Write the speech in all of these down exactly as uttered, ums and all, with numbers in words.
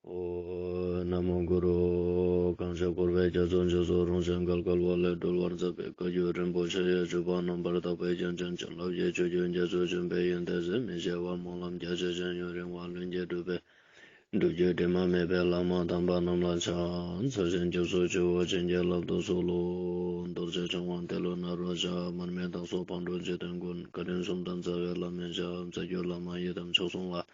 ཨོ། ན་མོ་གུ་རུ། གང་ཞིག་འཁོར་བའི་རྒྱ་མཚོ་འཇིགས་སུ་རུང་ཞིང་བརྒལ་དཀའ་བ་ལས་སྒྲོལ་བར་མཛད་པའི་བཀའ་བརྒྱུད་རིན་པོ་ཆེ་ཡི་སྤྱོད་པ་རྣམ་པར་དག་པའི་རྒྱན་ཅན་བྱིན་རླབས་ཀྱི་ཆུ་རྒྱུན་རྒྱ་མཚོ་ཆེན་པོའི་ཡོན་ཏན་ཟད་མི་ཤེས་པ་སྨོན་ལམ་རྒྱ་ཆེ་ཞིང་ཡུན་རིང་བ་ལྷུན་གྱིས་གྲུབ་པའི་སྒྲུབ་བརྒྱུད་དྲི་མ་མེད་པའི་བླ་མ་དམ་པ་རྣམས་ལ་ཕྱག་འཚལ་ཞིང་སྐྱབས་སུ་མཆིའོ། བྱིན་གྱིས་བརླབ་ཏུ་གསོལ་ལོ། རྡོ་རྗེ་འཆང་དབང་ཏེ་ལོ་ནཱ་རོ་ཞབས། མར་མི་དྭགས་པོ་ཕག་གྲུ་འཇིག་རྟེན་མགོན། བཀའ་དྲིན་གསུམ་ལྡན་རྩ་བའི་བླ་མའི་ཞབས། རྩ་བརྒྱུད་བླ་མ་ཡི་དམ་མཆོག་གསུམ་ལ།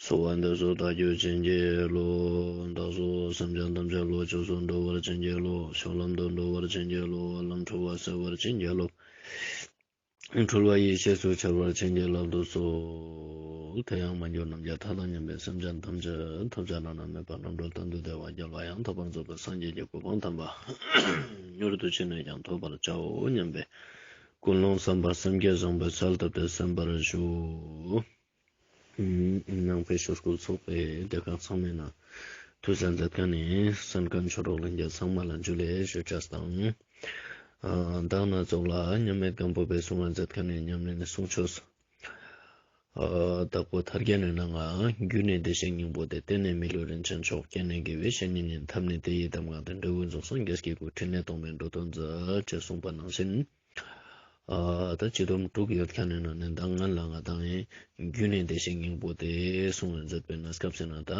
གསོལ་བ་འདེབས་སོ་བདག་རྒྱུད་བྱིན་གྱིས་རློབས། བདག་སོགས་སེམས་ཅན་ཐམས་ཅད་བློ་ཆོས་སུ་འགྲོ་བར་བྱིན་གྱིས་རློབས། ཆོས་ལམ་དུ་འགྲོ་བར་བྱིན་གྱིས་རློབས། ལམ་འཁྲུལ་བ་སེལ་བར་བྱིན་གྱིས་རློབས། འཁྲུལ་བ་ཡེ་ཤེས་སུ་འཆར་བར་བྱིན་གྱིས་བརླབ་ཏུ་གསོལ། དེ་ཡང་མ་གྱུར་ནམ་མཁའི་མཐའ་དང་མཉམ་པའི་སེམས་ཅན་ཐམས་ཅད་ཐོབ་བྱ་བླ་ན་མེད་པ་རྣམ་གྲོལ་གཏན་དུ་བདེ་བ་རྒྱལ་བ་ཡང་དག་པར་རྫོགས་པའི་སངས་རྒྱས་ཀྱི་གོ་འཕང་དམ་པ་མྱུར་དུ་ཅི་ནས་ཀྱང་ཐོབ་པར་བྱའོ་སྙམ་པའི་ཀུན་སློང་བསམ་པ་སེམས་བསྐྱེད་བཟང་པོས་གསལ་བཏབ་སྟེ་གསན་པར་ཞུ། ནང་པའི་ཆོས་སྐུལ་ཚོགས་པའི་སྡེ་ཁག་ཚང་མའི་ནང་ཐུགས་གསན་མཛད་མཁན་ནི་གསན་མཁན་ཆོས་གྲོགས་ལྷན་རྒྱས་ཚང་མ་ལ་འཇུ་ལེ་ཞུ་ཅེས་དང་། ཨ་དག་ན་ཙོགས་ལ་མཉམ་མེད་སྒམ་པོ་པའི་གསུང་བ་མཛད་མཁན་ནི་ཉམས་ལེན་གསུང་ཆོས། ཨ་དྭགས་པོ་ཐར་རྒྱན་ནི་ནང་ང་། རྒྱུ་ནི་བདེ་གཤེགས་སྙིང་པོ་སྟེ། རྟེན་ནི་མི་ལུས་རིན་ཆེན་མཆོག་རྐྱེན་ནི་དགེ་བའི་བཤེས་གཉེན་ཡིན། ཐབས་ནི་དེ་ཡི་གདམས་ངག་སྟེ། འབྲས་བུ་རྫོགས་སངས་རྒྱས་ཀྱི་སྐུ། ཕྲིན་ལས་སྟོང་པའི་འགྲོ་དོན་མཛད། ཅེས་གསུངས་པ་ནང་བཞིན། ཨ་ད་སྤྱི་སྡོམ་དྲུག་ཡོད་མཁན་ནི་ནང་ནས་ད་སྔན་ལ་ང་དང་ཡིན་རྒྱུ་ནི་བདེ་གཤེགས་སྙིང་པོ་སྟེ་གསུང་བ་མཛད་པའི་གནས་སྐབས་སུ་ན་ད་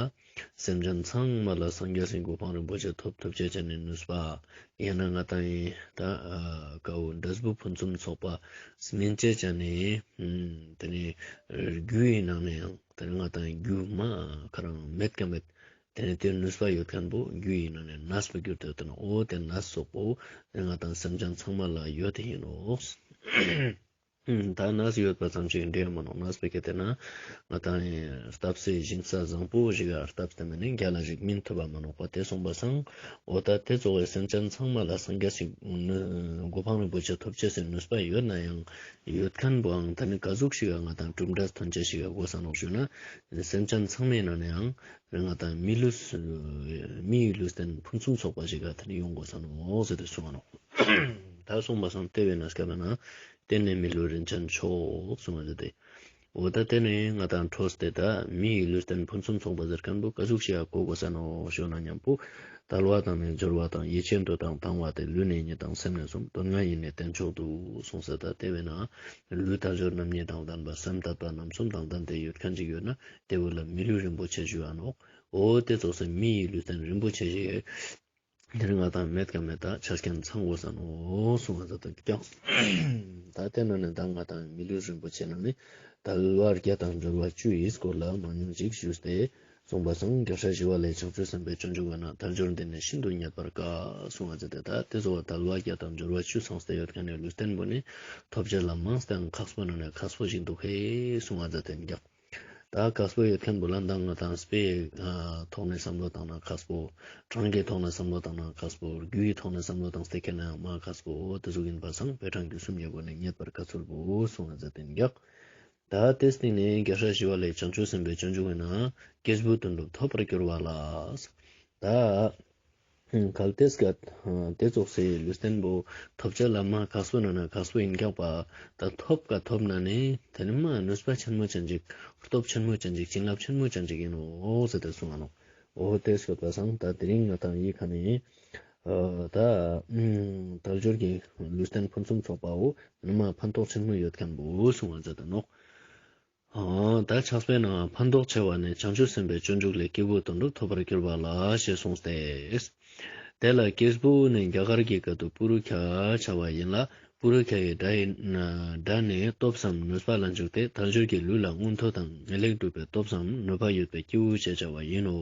སེམས་ཅན་ཚང་མ་ལ་སངས་རྒྱས་སི་གོ་འཕང་རིན་པོ་ཆེ་ཐོབ་ཐུབ་ཅེས་ཅན་ནི་ནུས་པ་ཡང་ན་ང་དང་ཡིན་ད་ཨ་ཀ་བོ་འབྲས་བུ་ཕུན་སུམ་ཚོགས་པ་སྨིན་ཅེས་ཅན་ནི་ཨུམ་དེ་ནི་རྒྱུ་ཡི་ནང་ནས་ཡང་དེ་ནི་ང་དང་རྒྱུ་མ་ཁ་རང་མེད་ཀ་མེད། དེ་ནས་དེ་ནུས་པ་ཡོད་མཁན་པོ་རྒྱུ་ཡི་ནང་ནས་ནས་པོ་གྱུར་ཏེ་ཡོད་དེ་ན་འོ་དེ་ནས་སོག་པོ་ང་དང་སེམས་ཅན་ཚང་མ་ལ་ཡོད་དེ་ཡིན་ནོག་ད་ནས་ཡོད་པ་ཙམ་ཞིག་འདྲེ་མ་ནོག་ནས་པོ་གལ་ཏེ་ན་ང་དང་སྟབས་སེ་ཞིང་ས་བཟང་པོ་ཞིག་ག་སྟབས་སེ་མེད་ནས་རྒྱ་ལ་ཞིག་སྨིན་ཐུབ་པ་མ་ནོག་པ་དེ་སོང་པ་སང་འོ་ད་དེ་ཚོ་བའི་སེམས་ཅན་ཚང་མ་ལ་སངས་རྒྱས་སི་གོ་འཕང་རིན་པོ་ཆེ་ཐོབ་ཅེས་སི་ནུས་པ་ཡོད་ན་ཡང་ཡོད་མཁན་པོའང་ད་ནི་ག་ཟུག་ཞིག་ག་ང་དང་གྲུབ་འབྲས་ཐོན་ཅེས་ཞིག་ག་དགོས་ས་ནོག་ཞུ་ན་སེམས་ཅན་ཚང་མའི་ནང་ནས་ཡང་ང་དང་མི་ལུས་མི་ཡི་ལུས་རྟེན་ཕུན་སུམ་ཚོགས་པ་ཞིག་ག་ད་ནི་ཡོང་དགོས་ས་ནོག་ཟེར་ཏེ་གསུངས་པ་ནོག་ད་གསུངས་པ་སང་དེ་བས་ན་སྐབས་ན་རྟེན་ནི་མི་ལུས་རིན་ཆེན་མཆོག་གསུངས་པ་ཟེར་ཏེ། འོ་ད་དེ་ནས་ང་དང་འཕྲོས་ཏེ་ད་མི་ཡི་ལུས་རྟེན་ཕུན་སུམ་ཚོགས་པ་ཟེར་མཁན་པོ་ག་ཟུག་ཞིག་ག་གོ་དགོས་ས་ནོག་ཞུ་ན་མཉམ་པོ་དལ་བ་དང་ནི་འབྱོར་བ་དང་། ཡིད་ཆེས་འདོད་དང་དང་བ་སྟེ། ལུས་ནི་གཉིས་དང་སེམས་ནི་གསུམ། དོན་ལྔ་ཡིས་ནི་རྟེན་མཆོག་བསྡུ། གསུངས་ས་ད་དེ་བས་ན་ལུས་དལ་འབྱོར་རྣམ་གཉིས་དང་ལྡན་པ། སེམས་དད་པ་རྣམ་གསུམ་དང་ལྡན་ཏེ་ཡོད་མཁན་ཅིག་ཡོད་ན་དེ་བོ་ལ་མི་ལུས་རིན་པོ་ཆེ་ཞུ་བ་ནོག་འོ་དེ་ཙོགས་སེ་མི་ཡི་ལུས་རྟེན་རིན་པོ་ཆེ་ཞིག་དེ་རིང་ང་དང་མེད་ཀ་མེད་ད་ཆ་རྐྱེན་ཚང་དགོས་ས་ནོག་གསུངས་པ་ད་ཀྱང་། ད་དེ་ནང་ནས་ད་ང་དང་མི་ལུས་རིན་པོ་ཆེ་ནང་ནས་དལ་བ་བརྒྱད་དང་འབྱོར་བ་བཅུ་ཡི་སྐོར་ལ་མང་ཉུང་ཅིག་ཞུས་ཏེ་གསུངས་པ་སང་རྒྱལ་སྲས་ཞི་བ་ལྷས་བྱང་ཆུབ་སེམས་དཔའི་སྤྱོད་འཇུག་པ་ན་དལ་འབྱོར་འདི་ནི་ཤིན་ཏུ་རྙེད་པར་དཀའ་གསུངས་པ་ད་དེ་ཚོ་བ་དལ་བ་བརྒྱད་དང་འབྱོར་བ་བཅུ་ཚང་སྟེ་ཡོད་མཁན་ནི་ལུས་རྟེན་པོ་ནི་ཐོབ་ཅེས་ལ་མང་སྟེ་ཁག་པོ་ནང་ནས་ཁག་པོ་ཞིག་འདུག་ཧེ་གསུངས་པ་ད་དེ་ཀྱང་། ད་ཁག་པོ་ཡོད་མཁན་པོ་ལ་མདང་ང་དང་དཔེའི་ཐོག་ནས་བསམ་བློ་བཏང་ན་ཁག་པོ། གྲངས་ཀྱི་ཐོག་ནས་བསམ་བློ་བཏང་ན་ཁག་པོ། རྒྱུ་ཡི་ཐོག་ནས་བསམ་བློ་བཏང་སྟེ་ཁེ་ན་ཡང་མ་ཁག་པོ་འོ་དེ་ཟུག་ཡིན་པ་སང་དཔེ་གྲངས་རྒྱུད་གསུམ་གྱི་སྒོ་ནས་རྙེད་པར་དཀའ་ཚུལ་པོ་གསུངས་པ་མཛད་དེ་འདུག་ད་དེའི་སྟེང་ནས་རྒྱལ་སྲས་ཞི་བ་ལྷས་བྱང་ཆུབ་སེམས་དཔའི་སྤྱོད་འཇུག་པ་ན་སྐྱེས་བུ་དོན་གྲུབ་ཐོབ་པར་གྱུར་པ་ལ། ད་གལ་ཏེ་སྐད་དེ་ཙོགས་སེ་ལུས་རྟེན་པོ་ཐོབ་ཅེས་ལ་མ་ཁག་པོ་ན་ན་ཁག་པོ་ཡིན་ཀྱག་པ། ད་ཐོབ་ཀ་ཐོབ་ན་ནི་དེ་ནི་མ་ནུས་པ་ཆེན་མོ་ཅན་ཅིག་སྟོབས་ཆེན་མོ་ཅན་ཅིག་བྱིན་རླབས་ཆེན་མོ་ཅན་ཅིག་ཡིན་ནོག་ཟེར་ཏེ་གསུངས་པ་ནོག་འོ་དེ་སྐད་པ་སང་ད་དེ་རིང་ང་དང་ཡི་ཁ་ནས་ད་དལ་འབྱོར་གྱི་ལུས་རྟེན་ཕུན་སུམ་ཚོགས་པའོ་ནི་མ་ཕན་ཐོགས་ཆེན་མོ་ཡོད་མཁན་པོ་གསུངས་པ་མཛད་དེ་ནོག་ཨ་ད་ཕྱག་དཔེའི་ནང་ཕན་ཐོགས་ཆེ་བ་ནི་བྱང་ཆུབ་སེམས་དཔའི་སྤྱོད་འཇུག་ལས་སྐྱེས་བུ་དོན་གྲུབ་ཐོབ་པར་གྱུར་པ་ལ་ཞེས་གསུངས་ཏེ། དེ་ལ་སྐྱེས་བུ་ནི་རྒྱ་གར་གྱི་སྐད་དུ་པུ་རུ་ཁྱ་བྱ་བ་ཡིན་ལ། པུ་རུ་ཁྱ་ཡི་སྒྲ་ཡི་སྒྲ་ནི་སྟོབས་སམ་ནུས་པ་ལ་འཇུག་སྟེ་དལ་འབྱོར་གྱི་ལུས་ལ་མངོན་མཐོ་དང་ངེས་ལེགས་འགྲུབ་པའི་སྟོབས་སམ་ནུས་པ་ཡོད་པའི་སྐྱེས་བུ་ཞེས་བྱ་བ་ཡིན་ནོ།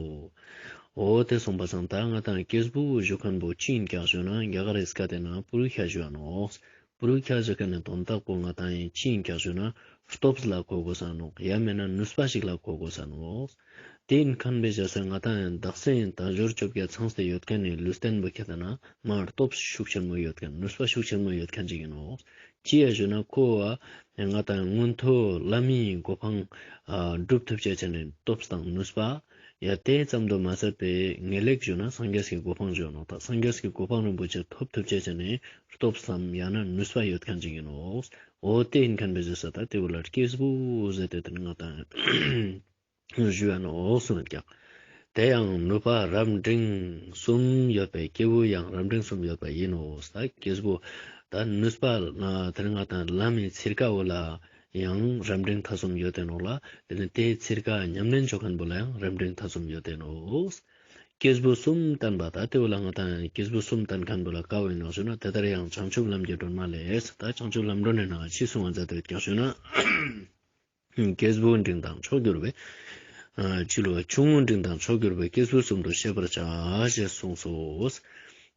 འོ་དེ་གསུངས་པ་སང་ད་ང་དང་སྐྱེས་བུ་ཞུ་མཁན་པོ་ཅི་ཡིན་ཀྱག་ཞུ་ན་རྒྱ་གར་རི་སྐད་དེ་ན་པུ་རུ་ཁྱ་ཞུ་བ་ནོག་པུ་རུ་ཁྱ་ཟེར་མཁན་ནི་དོན་དག་པོ་ང་དང་ཡིན་ཅི་ཡིན་ཀྱག་ཞུ་ན་སྟོབས་ལ་གོ་དགོས་ས་ནོག་ཡང་མེད་ན་ནུས་པ་ཞིག་ལ་གོ་དགོས་ས་ནོག་དེ་ཡིན་མཁན་པའི་རྗེས་སུ་ང་དང་ཡིན་དག་ས་ཡིན་དལ་འབྱོར་བཅོ་བརྒྱད་ཚང་སྟེ་ཡོད་མཁན་ནི་ལུས་རྟེན་པོ་ཁྱེད་ལྟ་ན་མར་སྟོབས་ཤུགས་ཆེན་མོ་ཡོད་མཁན་ནུས་པ་ཤུགས་ཆེན་མོ་ཡོད་མཁན་ཅིག་ཡིན་ནོག་ཅི་ཡ་ཞུ་ན་ཁོ་བ་ང་དང་མངོན་མཐོ་བླ་མའི་གོ་འཕང་སྒྲུབ་ཐུབ་ཅེས་ཅན་ནི་སྟོབས་དང་ནུས་པ། ཡ་དེ་ཙམ་དུ་མ་ཟད་པའི་ངེས་ལེགས་ཞུ་ན་སངས་རྒྱས་ཀྱི་གོ་འཕང་ཞུ་ནོག་ད་སངས་རྒྱས་ཀྱི་གོ་འཕང་རིན་པོ་ཆེ་ཐོབ་ཐུབ་ཅེས་ཅན་ནི་སྟོབས་སམ་ཡང་ན་ནུས་པ་ཡོད་མཁན་ཅིག་ཡིན་ནོག་འོ་དེ་ཡིན་མཁན་པའི་རྗེས་སུ་ད་དེ་བོ་ལ་སྐྱེས་བུ་ཟེར་ཏེ་དེ་ནི་ང་དང་ཞུ་ཡ་ནོག་གསུངས་ཀྱག་དེ་ཡང་ནུས་པ་རབ་འབྲིང་གསུམ་ཡོད་པའི་སྐྱེས་བུ་ཡང་རབ་འབྲིང་གསུམ་ཡོད་པ་ཡིན་ནོ། ད་སྐྱེས་བུ་ད་ནུས་པ་ལ་དེ་ནི་ང་དང་ལམ་མི་ཚིར་ཀ་བོ་ལ་ཡང་རབ་འབྲིང་ཐ་གསུམ་ཡོད་དེ་ནོ་ལ། དེ་ནི་དེའི་ཚིར་ཀ་ཉམས་ལེན་ཆོ་མཁན་བོ་ལ་ཡང་རབ་འབྲིང་ཐ་གསུམ་ཡོད་དེ་ནོ། སྐྱེས་བུ་གསུམ་བསྟན་པ་ད་དེ་བོ་ལ་ང་དང་སྐྱེས་བུ་གསུམ་བསྟན་མཁན་བོ་ལ་ཀ་བོ་ཡིན་ནོ་ཞུ་ན། དེ་ལྟར་ཡང་བྱང་ཆུབ་ལམ་གྱི་སྒྲོན་མ་ལས། ད་བྱང་ཆུབ་ལམ་སྒྲོན་ནི་ནང་ཅི་གསུང་བ་མཛད་དེ་ཡོད་ཀྱང་ཞུ་ན། སྐྱེས་བུ་འབྲིང་དང་མཆོག་གྱུར་པའི། ཨ་ཅི་ལོ་ཆུང་ངུ་འབྲིང་དང་མཆོག་གྱུར་པའི་སྐྱེས་བུ་གསུམ་དུ་ཤེས་པར་བྱ་ཞེས་གསུངས་སོ།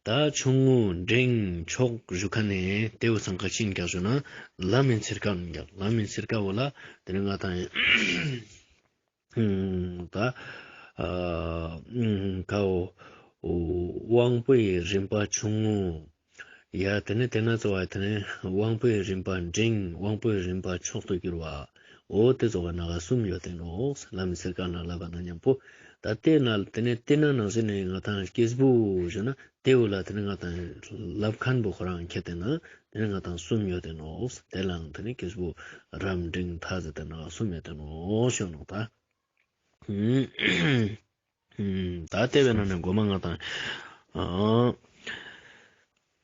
ད་ཆུང་ངུ་འབྲིང་མཆོག་ཞུ་མཁན་ནི་དེ་བོ་ཚང་ཀ་ཅི་ཡིན་ཀྱང་ཞུ་ན། ལམ་མི་ཚིར་ཀ་ཡིན་ཀྱང་། ལམ་མི་ཚིར་ཀ་བོ་ལ་དེ་ནི་ང་དང་ད་ཨ་ཀ་བོ་དབང་པོའི་རིམ་པ་ཆུང་ངུ། ཡ་དེ་ནི་དེ་ན་ཚོ་བ་དེ་ནི་དབང་པོའི་རིམ་པ་འབྲིང་། དབང་པོའི་རིམ་པ་མཆོག་ཏུ་གྱུར་པ། འོ་དེ་ཚོ་བ་ན་ག་གསུམ་ཡོད་དེ་ནོ། ལམ་མི་ཚིར་ཀ་ན་ལབ་པ་ན་མཉམ་པོ། ད་དེ་ན་དེ་ནི་དེ་ན་ནང་བཞིན་ནི་ང་དང་སྐྱེས་བུ་ཞུ་ན་དེ་བོ་ལ་དེ་ནི་ང་དང་ལབ་མཁན་བོ་ཁོ་རང་ཁྱེར་ཏེ་ན་དེ་ནི་ང་དང་གསུམ་ཡོད་དེ་ནོ། དེ་ལའང་དེ་ནི་སྐྱེས་བུ་རབ་འབྲིང་ཐ་ཟེར་ཏེ་ན་གསུམ་ཡོད་དེ་ནོ་ཞུ་ནོ་ད། ད་དེ་བས་ན་ནི་གོ་མ་ང་དང་ཨ་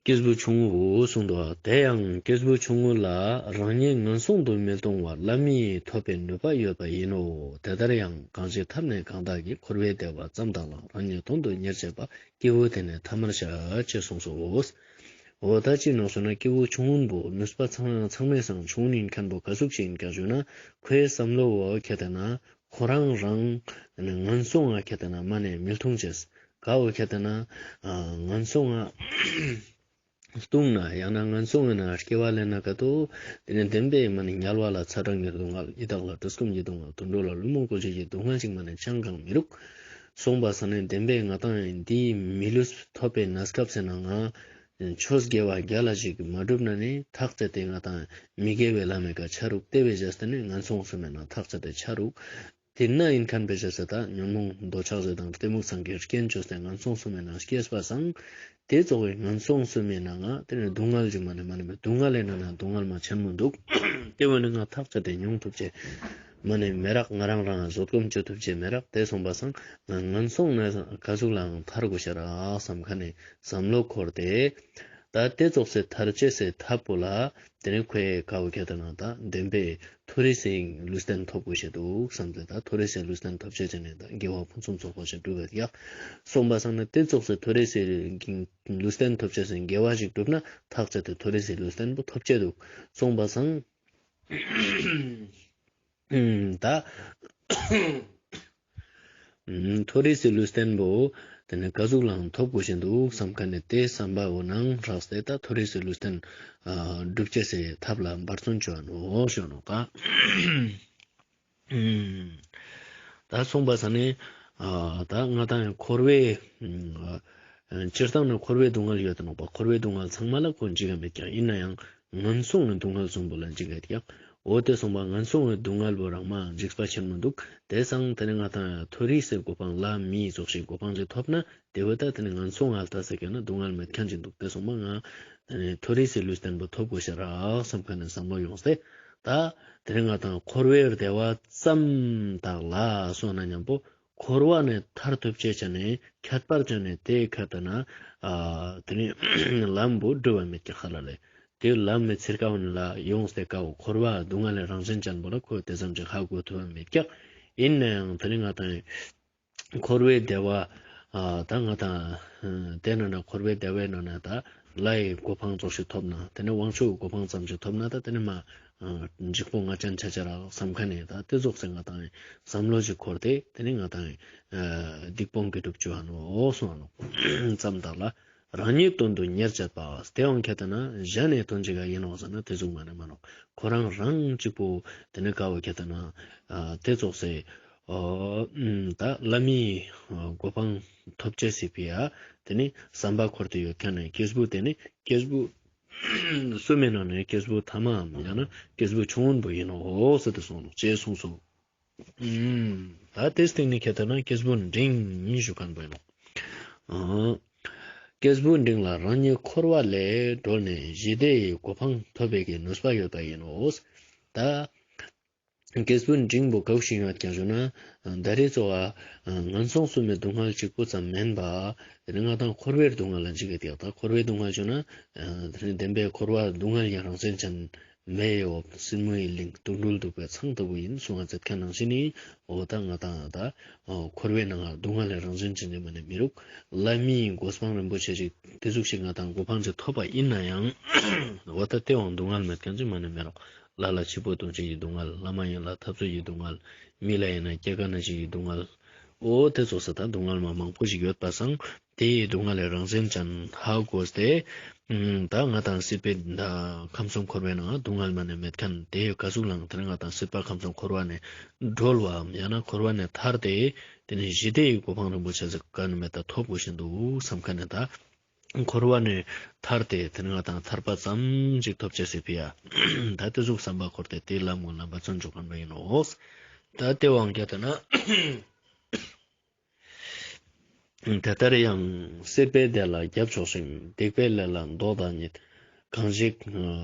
སྐྱེས་བུ་ཆུང་ངུ་གསུངས་འདུག། དེ་ཡང་སྐྱེས་བུ་ཆུང་ངུ་ལ་རང་ཉིད་ངན་སོང་དུ་མི་ལྟུང་བ་ལམ་མི་ཐོབ་པའི་ནུས་པ་ཡོད་པ་ཡིན་ནོ། དེ་ལྟར་ཡང་གང་ཞིག་ཐབས་ནི་གང་དག་གིས་འཁོར་བའི་བདེ་བ་ཙམ་དག་ལ་རང་ཉིད་དོན་དུ་གཉེར་བྱེད་པ་སྐྱེས་བུ་དེ་ནི་ཐ་མར་བཤགས་ཅེས་གསུངས་སོ། འོ་ད་ཅི་ནོ་ཞུ་ན་སྐྱེས་བུ་ཆུང་ངུན་པོ་ནུས་པ་ཚང་ཚང་མའི་སང་ཆུང་ངུན་ཡིན་མཁན་པོ་ག་ཟུག་ཅིག་ཡིན་ཀྱང་ཞུ་ན། ཁོའི་བསམ་བློ་བོ་ཁྱེར་ཏེ་ན་ཁོ་རང་རང་ངན་སོང་ང་ཁྱེར་ཏེ་ན་མ་ནེ་མི་ལྟུང་ཅེས། ག་བོ་ཁྱེར་ཏེ་ན་ངན་སོང་ང་ལྟུང་ན་ཡང་ན་ངན་སོང་ངི་ནང་སྐྱེ་བ་ལེན་ན་ག་དོ། དེ་ནི་བདེན་པའི་མ་ནེ་དམྱལ་བ་ལ་ཚ་གྲང་གི་སྡུག་བསྔལ། ཡི་དྭགས་ལ་བཀྲེས་སྐོམ་གྱི་སྡུག་བསྔལ། དུད་འགྲོ་ལ་ཀླུ་མོ་རྒོད་བྱེད་ཀྱི་སྡུག་བསྔལ་ཞིག་མ་ནེ་ཅང་གང་མི་རུག། སོང་པ་སང་ནི་བདེན་པའི་ང་དང་འདིའི་མི་ལུས་ཐོབ་པའི་གནས་སྐབས་སི་ནང་ང་ཆོས་དགེ་བ་རྒྱ་ལ་ཞིག་མ་བསྒྲུབས་ན་ནི་ཐག་བཅད་དེ་ང་དང་མི་དགེ་བའི་ལམ་མི་ཀ་ཆ་རུག། དེ་བས་བྱས་ཏེ་ནི་ངན་སོང་གསུམ་མི་ནང་ཐག་བཅད་དེ་ཆ་རུག། དེ་ན་ཡིན་མཁན་བས་བྱས་ཏེ་ད་ཉོན་མོངས་འདོད་ཆགས་ཞེ་སྡང་གཏི་མུག་ཚང་གི་རྐྱེན་བཅོས་ཏེ་ངན་སོང་གསུམ་མི་ནང་སྐྱེས་པ་སང་། དེ་ཚོགས་པའི་ངན་སོང་གསུམ་མི་ནང་ང་དེ་ནི་སྡུག་བསྔལ་ཞིག་མ་ནེ་མ་ནེ་མི་སྡུག་བསྔལ་ལས་ན་ན་སྡུག་བསྔལ་མ་ཆེན་མོ་འདུག། དེ་བས་ནི་ང་ཐག་བཅད་དེ་མྱོང་ཐུབ་ཅེས་མ་ནེ་མི་རག། ང་རང་རང་བཟོད་སྒོམ་བཅོ་ཐུབ་ཅེས་མི་རག། དེ་སོང་པ་སང་ང་ངན་སོང་ནེ་ག་ཟུག་ལའང་ཐར་དགོས་ཤ་རག་བསམ་མཁན་ནི་བསམ་བློ་འཁོར་ཏེ། ད་དེ་ཚོགས་སི་ཐར་ཅེས་སི་ཐབས་པོ་ལ་དེ་ནི་ཁོའི་ག་བོ་ཁྱེར་ཏེ་ན་ད་བདེན་པའི་མཐོ་རིས་སི་ལུས་རྟེན་ཐོབ་དགོས་ཤེས་འདུག་བསམ་སྟེ། ད་མཐོ་རིས་སི་ལུས་རྟེན་ཐོབ་ཅེས་ཅི་ནི་ད་དགེ་བ་ཕུན་སུམ་ཚོགས་པ་ཞིག་སྒྲུབ་པ་ཡག། སོང་པ་སང་ནི་དེ་ཚོགས་སི་མཐོ་རིས་སི་ལུས་རྟེན་ཐོབ་ཅེས་སི་དགེ་བ་ཞིག་བསྒྲུབ་ན་ཐག་བཅད་དེ་མཐོ་རིས་སི་ལུས་རྟེན་པོ་ཐོབ་ཅེས་འདུག། སོང་པ་སང་ད་མཐོ་རིས་སི་ལུས་རྟེན་པོ་དེ་ནི་ག་ཟུག་ལའང་ཐོབ་དགོས་ཤེས་འདུག་བསམ་མཁན་ནི་དེ་བསམ་པ་བོ་ནང་རགས་ཏེ་ད་མཐོ་རིས་སི་ལུས་རྟེན་སྒྲུབ་ཅེས་སི་ཐབས་ལ་འབད་བརྩོན་བཅོ་འ་ནོག་ཞུ་ནོག་ད། ད་སོང་པ་སང་ནི་ད་ང་དང་འཁོར་བའི་སྤྱིར་བཏང་ནི་འཁོར་བའི་སྡུག་བསྔལ་ཡོད་དེ་ནོག་པ། འཁོར་བའི་སྡུག་བསྔལ་ཚང་མ་ལ་ཁོ་འཇིགས་ཀ་མེད་ཀྱང་། ཡིན་ན་ཡང་ངན་སོང་ངི་སྡུག་བསྔལ་གསུམ་པོ་ལ་འཇིགས་ཀ་ཡོད་ཀྱག། འོ་དེ་སོང་པ་ངན་སོང་ངི་སྡུག་བསྔལ་བོ་རང་མ་འཇིགས་པ་ཆེན་མོ་འདུག། དེ་སང་དེ་ནི་ང་དང་མཐོ་རིས་སི་གོ་འཕང་ལ་མིའི་ཚོགས་ཤིག་གོ་འཕང་ཞིག་ཐོབ་ན་དེ་བོ་ད་དེ་ནི་ངན་སོང་ང་ལྟ་ས་ཀྱང་ན་སྡུག་བསྔལ་མེད་མཁན་ཞིག་འདུག། དེ་སོང་པ་ང་མཐོ་རིས་སི་ལུས་རྟེན་པོ་ཐོབ་དགོས་ཤ་རག་བསམ་མཁན་ནི་བསམ་བློ་ཡོངས་ཏེ། ད་དེ་ནི་ང་དང་འཁོར་བའི་བདེ་བ་ཙམ་དག་ལ་སོང་ན་མཉམ་པོ་འཁོར་བ་ནེ་ཐར་ཐུབ་ཅེས་ཅི་ནི་ཁྱད་པར་ཅི་ནི་དེ་ཁ་ཏ་ན་དེ་ནི་ལམ་བོ་འགྲུབ་པ་མེད་ཀྱག་ཧ་ལ་ལེ། དེ་ལམ་མི་ཚིར་ཀ་བོ་ནི་ལ་ཡོངས་ཏེ་ཀ་བོ་འཁོར་བ་སྡུག་བསྔལ་ལས་རང་བཞིན་ཅན་པོ་ལ་ཁོ་དེ་ཙམ་ཅིག་ཧ་གོ་ཐུབ་པ་མེད་ཀྱག། ཡིན་ན་ཡང་དེ་ནི་ང་དང་འཁོར་བའི་བདེ་བ་ད་ང་དང་དེ་ན་ན་འཁོར་བའི་བདེ་བའི་ནང་ན་ད་ལྷའི་གོ་འཕང་ཙོགས་ཤིག་ཐོབ་ན་དེ་ནི་དབང་ཕྱུག་གོ་འཕང་ཙམ་ཞིག་ཐོབ་ན་ད་དེ་ནི་མ་འཇིགས་པོ་ང་ཅན་ཆ་ཆ་རག་བསམ་མཁན་ནི་ད་དེ་ཙོགས་སེ་ང་དང་བསམ་བློ་ཞིག་འཁོར་ཏེ་དེ་ནི་ང་དང་སྡིག་སྤོང་གི་སྒྲུབ་བཅོ་འ་ནོག་སོང་འ་ནོག་ཙམ་དག་ལ། རང་ཉིད་དོན་དུ་གཉེར་བྱེད་པ། དེའང་ཁ་ཏ་ན་གཞན་ནི་དོན་ཅི་ག་ཡིན་ནོག་ཟེར་ན་དེ་ཟུག་མ་ནེ་མ་ནོག། ཁོ་རང་རང་གཅིག་པོ་དེ་ནི་ཀ་བོ་ཁ་ཏ་ན་དེ་ཙོགས་སེ་ད་ལྷ་མིའི་གོ་འཕང་ཐོབ་ཅེས་སི་ཕི་ཡ་དེ་ནི་བསམ་པ་འཁོར་ཏེ་ཡོད་མཁན་ནི་སྐྱེས་བུ་དེ་ནི་སྐྱེས་བུ་གསུམ་མི་ནང་ནས་སྐྱེས་བུ་ཐ་མའམ་ཡང་ན་སྐྱེས་བུ་ཆུང་ངུན་པོ་ཡིན་ནོག་ཟེར་ཏེ་གསུངས་ནོག་ཅེས་གསུངས་སོ། ད་དེ་སྟེང་ནི་ཁ་ཏ་ན་སྐྱེས་བུ་འབྲིང་ཞུ་མཁན་པོ་ཡིན་ནོག། སྐྱེས་བུ་འབྲིང་ལ་རང་ཉིད་འཁོར་བ་ལས་གྲོལ་ནས་ཞི་བདེའི་གོ་འཕང་ཐོབ་པའི་གི་ནུས་པ་ཡོད་པ་ཡིན་ནོ། ད་ སྐྱེས་བུ་འབྲིང་པོ་ག་ཟུག་ཞིག་ཡོད་ཀྱག་ཞུ་ན། ད་རེས་ཚོ་བ་ངན་སོང་གསུམ་མའི་སྡུག་བསྔལ་གཅིག་པོ་ཙམ་མན་པ། དེ་ནི་ང་དང་འཁོར་བའི་སྡུག་བསྔལ་ལ་འཇིགས་ཀྱི་ཀྱག། ད་འཁོར་བའི་སྡུག་བསྔལ་ཞུ་ན། དེ་ནི་བདེན་པའི་འཁོར་བ་སྡུག་བསྔལ་གྱི་རང་བཞིན་ཅན་མེ་ཡོ་སྲིན་མོའི་གླིང་དུག་སྦྲུལ་གདུག་པའི་ཚང་ལྟ་བུ་ཡིན་གསུང་བ་མཛད་མཁན་ནང་བཞིན་ནི། འོ་ད་ང་དང་ད་འཁོར་བའི་ནང་སྡུག་བསྔལ་ལ་རང་བཞིན་ཅན་ནི་མ་ནི་མི་རུག། ལྷ་མིའི་གོ་འཕང་རིན་པོ་ཆེ་ཞིག་དེ་ཟུག་ཞིག་ང་དང་གོ་འཕང་ཅིག་ཐོབ་པ་ཡིན་ན་ཡང་། འོ་ད་དེ་བའང་སྡུག་བསྔལ་མེད་མཁན་ཅིག་མ་ནི་མི་རུག། ལྷ་ལ་འཆི་འཕོ་ལྟུང་བྱེད་ཀྱི་སྡུག་བསྔལ། ལྷ་མ་ཡིན་ལ་འཐབ་རྩོད་ཀྱི་སྡུག་བསྔལ། མི་ལ་ཡིན་ན་སྐྱེ་རྒ་ན་འཆི་ཡི་སྡུག་བསྔལ། འོ་དེ་ཚོགས་སུ་ད་སྡུག་བསྔལ་མ་མང་པོ་ཞིག་ཡོད་པ་སང་། དེའི་སྡུག་བསྔལ་ལས་རང་བཞིན་ཅན་ཧ་གོ་སྟེ། ད་ང་དང་སྲིད་པའི་ད་ཁམས་གསུམ་འཁོར་བའི་ནང་སྡུག་བསྔལ་མ་ནི་མེད་མཁན་དེ་ག་ཟུག་ལའང་དེ་ནི་ང་དང་སྲིད་པ་ཁམས་གསུམ་འཁོར་བ་ནས་སྒྲོལ་བའམ་ཡང་ན་འཁོར་བ་ནས་ཐར་ཏེ། དེ་ནི་ཞི་བདེའི་གོ་འཕང་རིན་པོ་ཆེ་ཟེར་ག་ནི་མེད་ད་ཐོབ་དགོས་ཤིན་འདུག་བསམ་མཁན་ནི་ད། འཁོར་བ་ནས་ཐར་ཏེ་དེ་ནི་ང་དང་ཐར་པ་ཙམ་ཞིག་ཐོབ་ཅེས་སི་ཕི་ཡ། ད་དེ་ཟུག་བསམ་པ་འཁོར་ཏེ་དེའི་ལམ་ངོ་ལ་འབད་བརྩོན་འཇུག་མཁན་པོ་ཡིན་ནོག། ད་དེ་བའང་ཁྱེད་ལྟ་ན། དེ་ལྟར་ཡང་སྲིད་པའི་བདེ་ལ་རྒྱབ་ཕྱོགས་ཤིང་། སྡིག་པའི་ལས་ལ་ལྡོག་བདག་ཉིད། གང་ཞིག་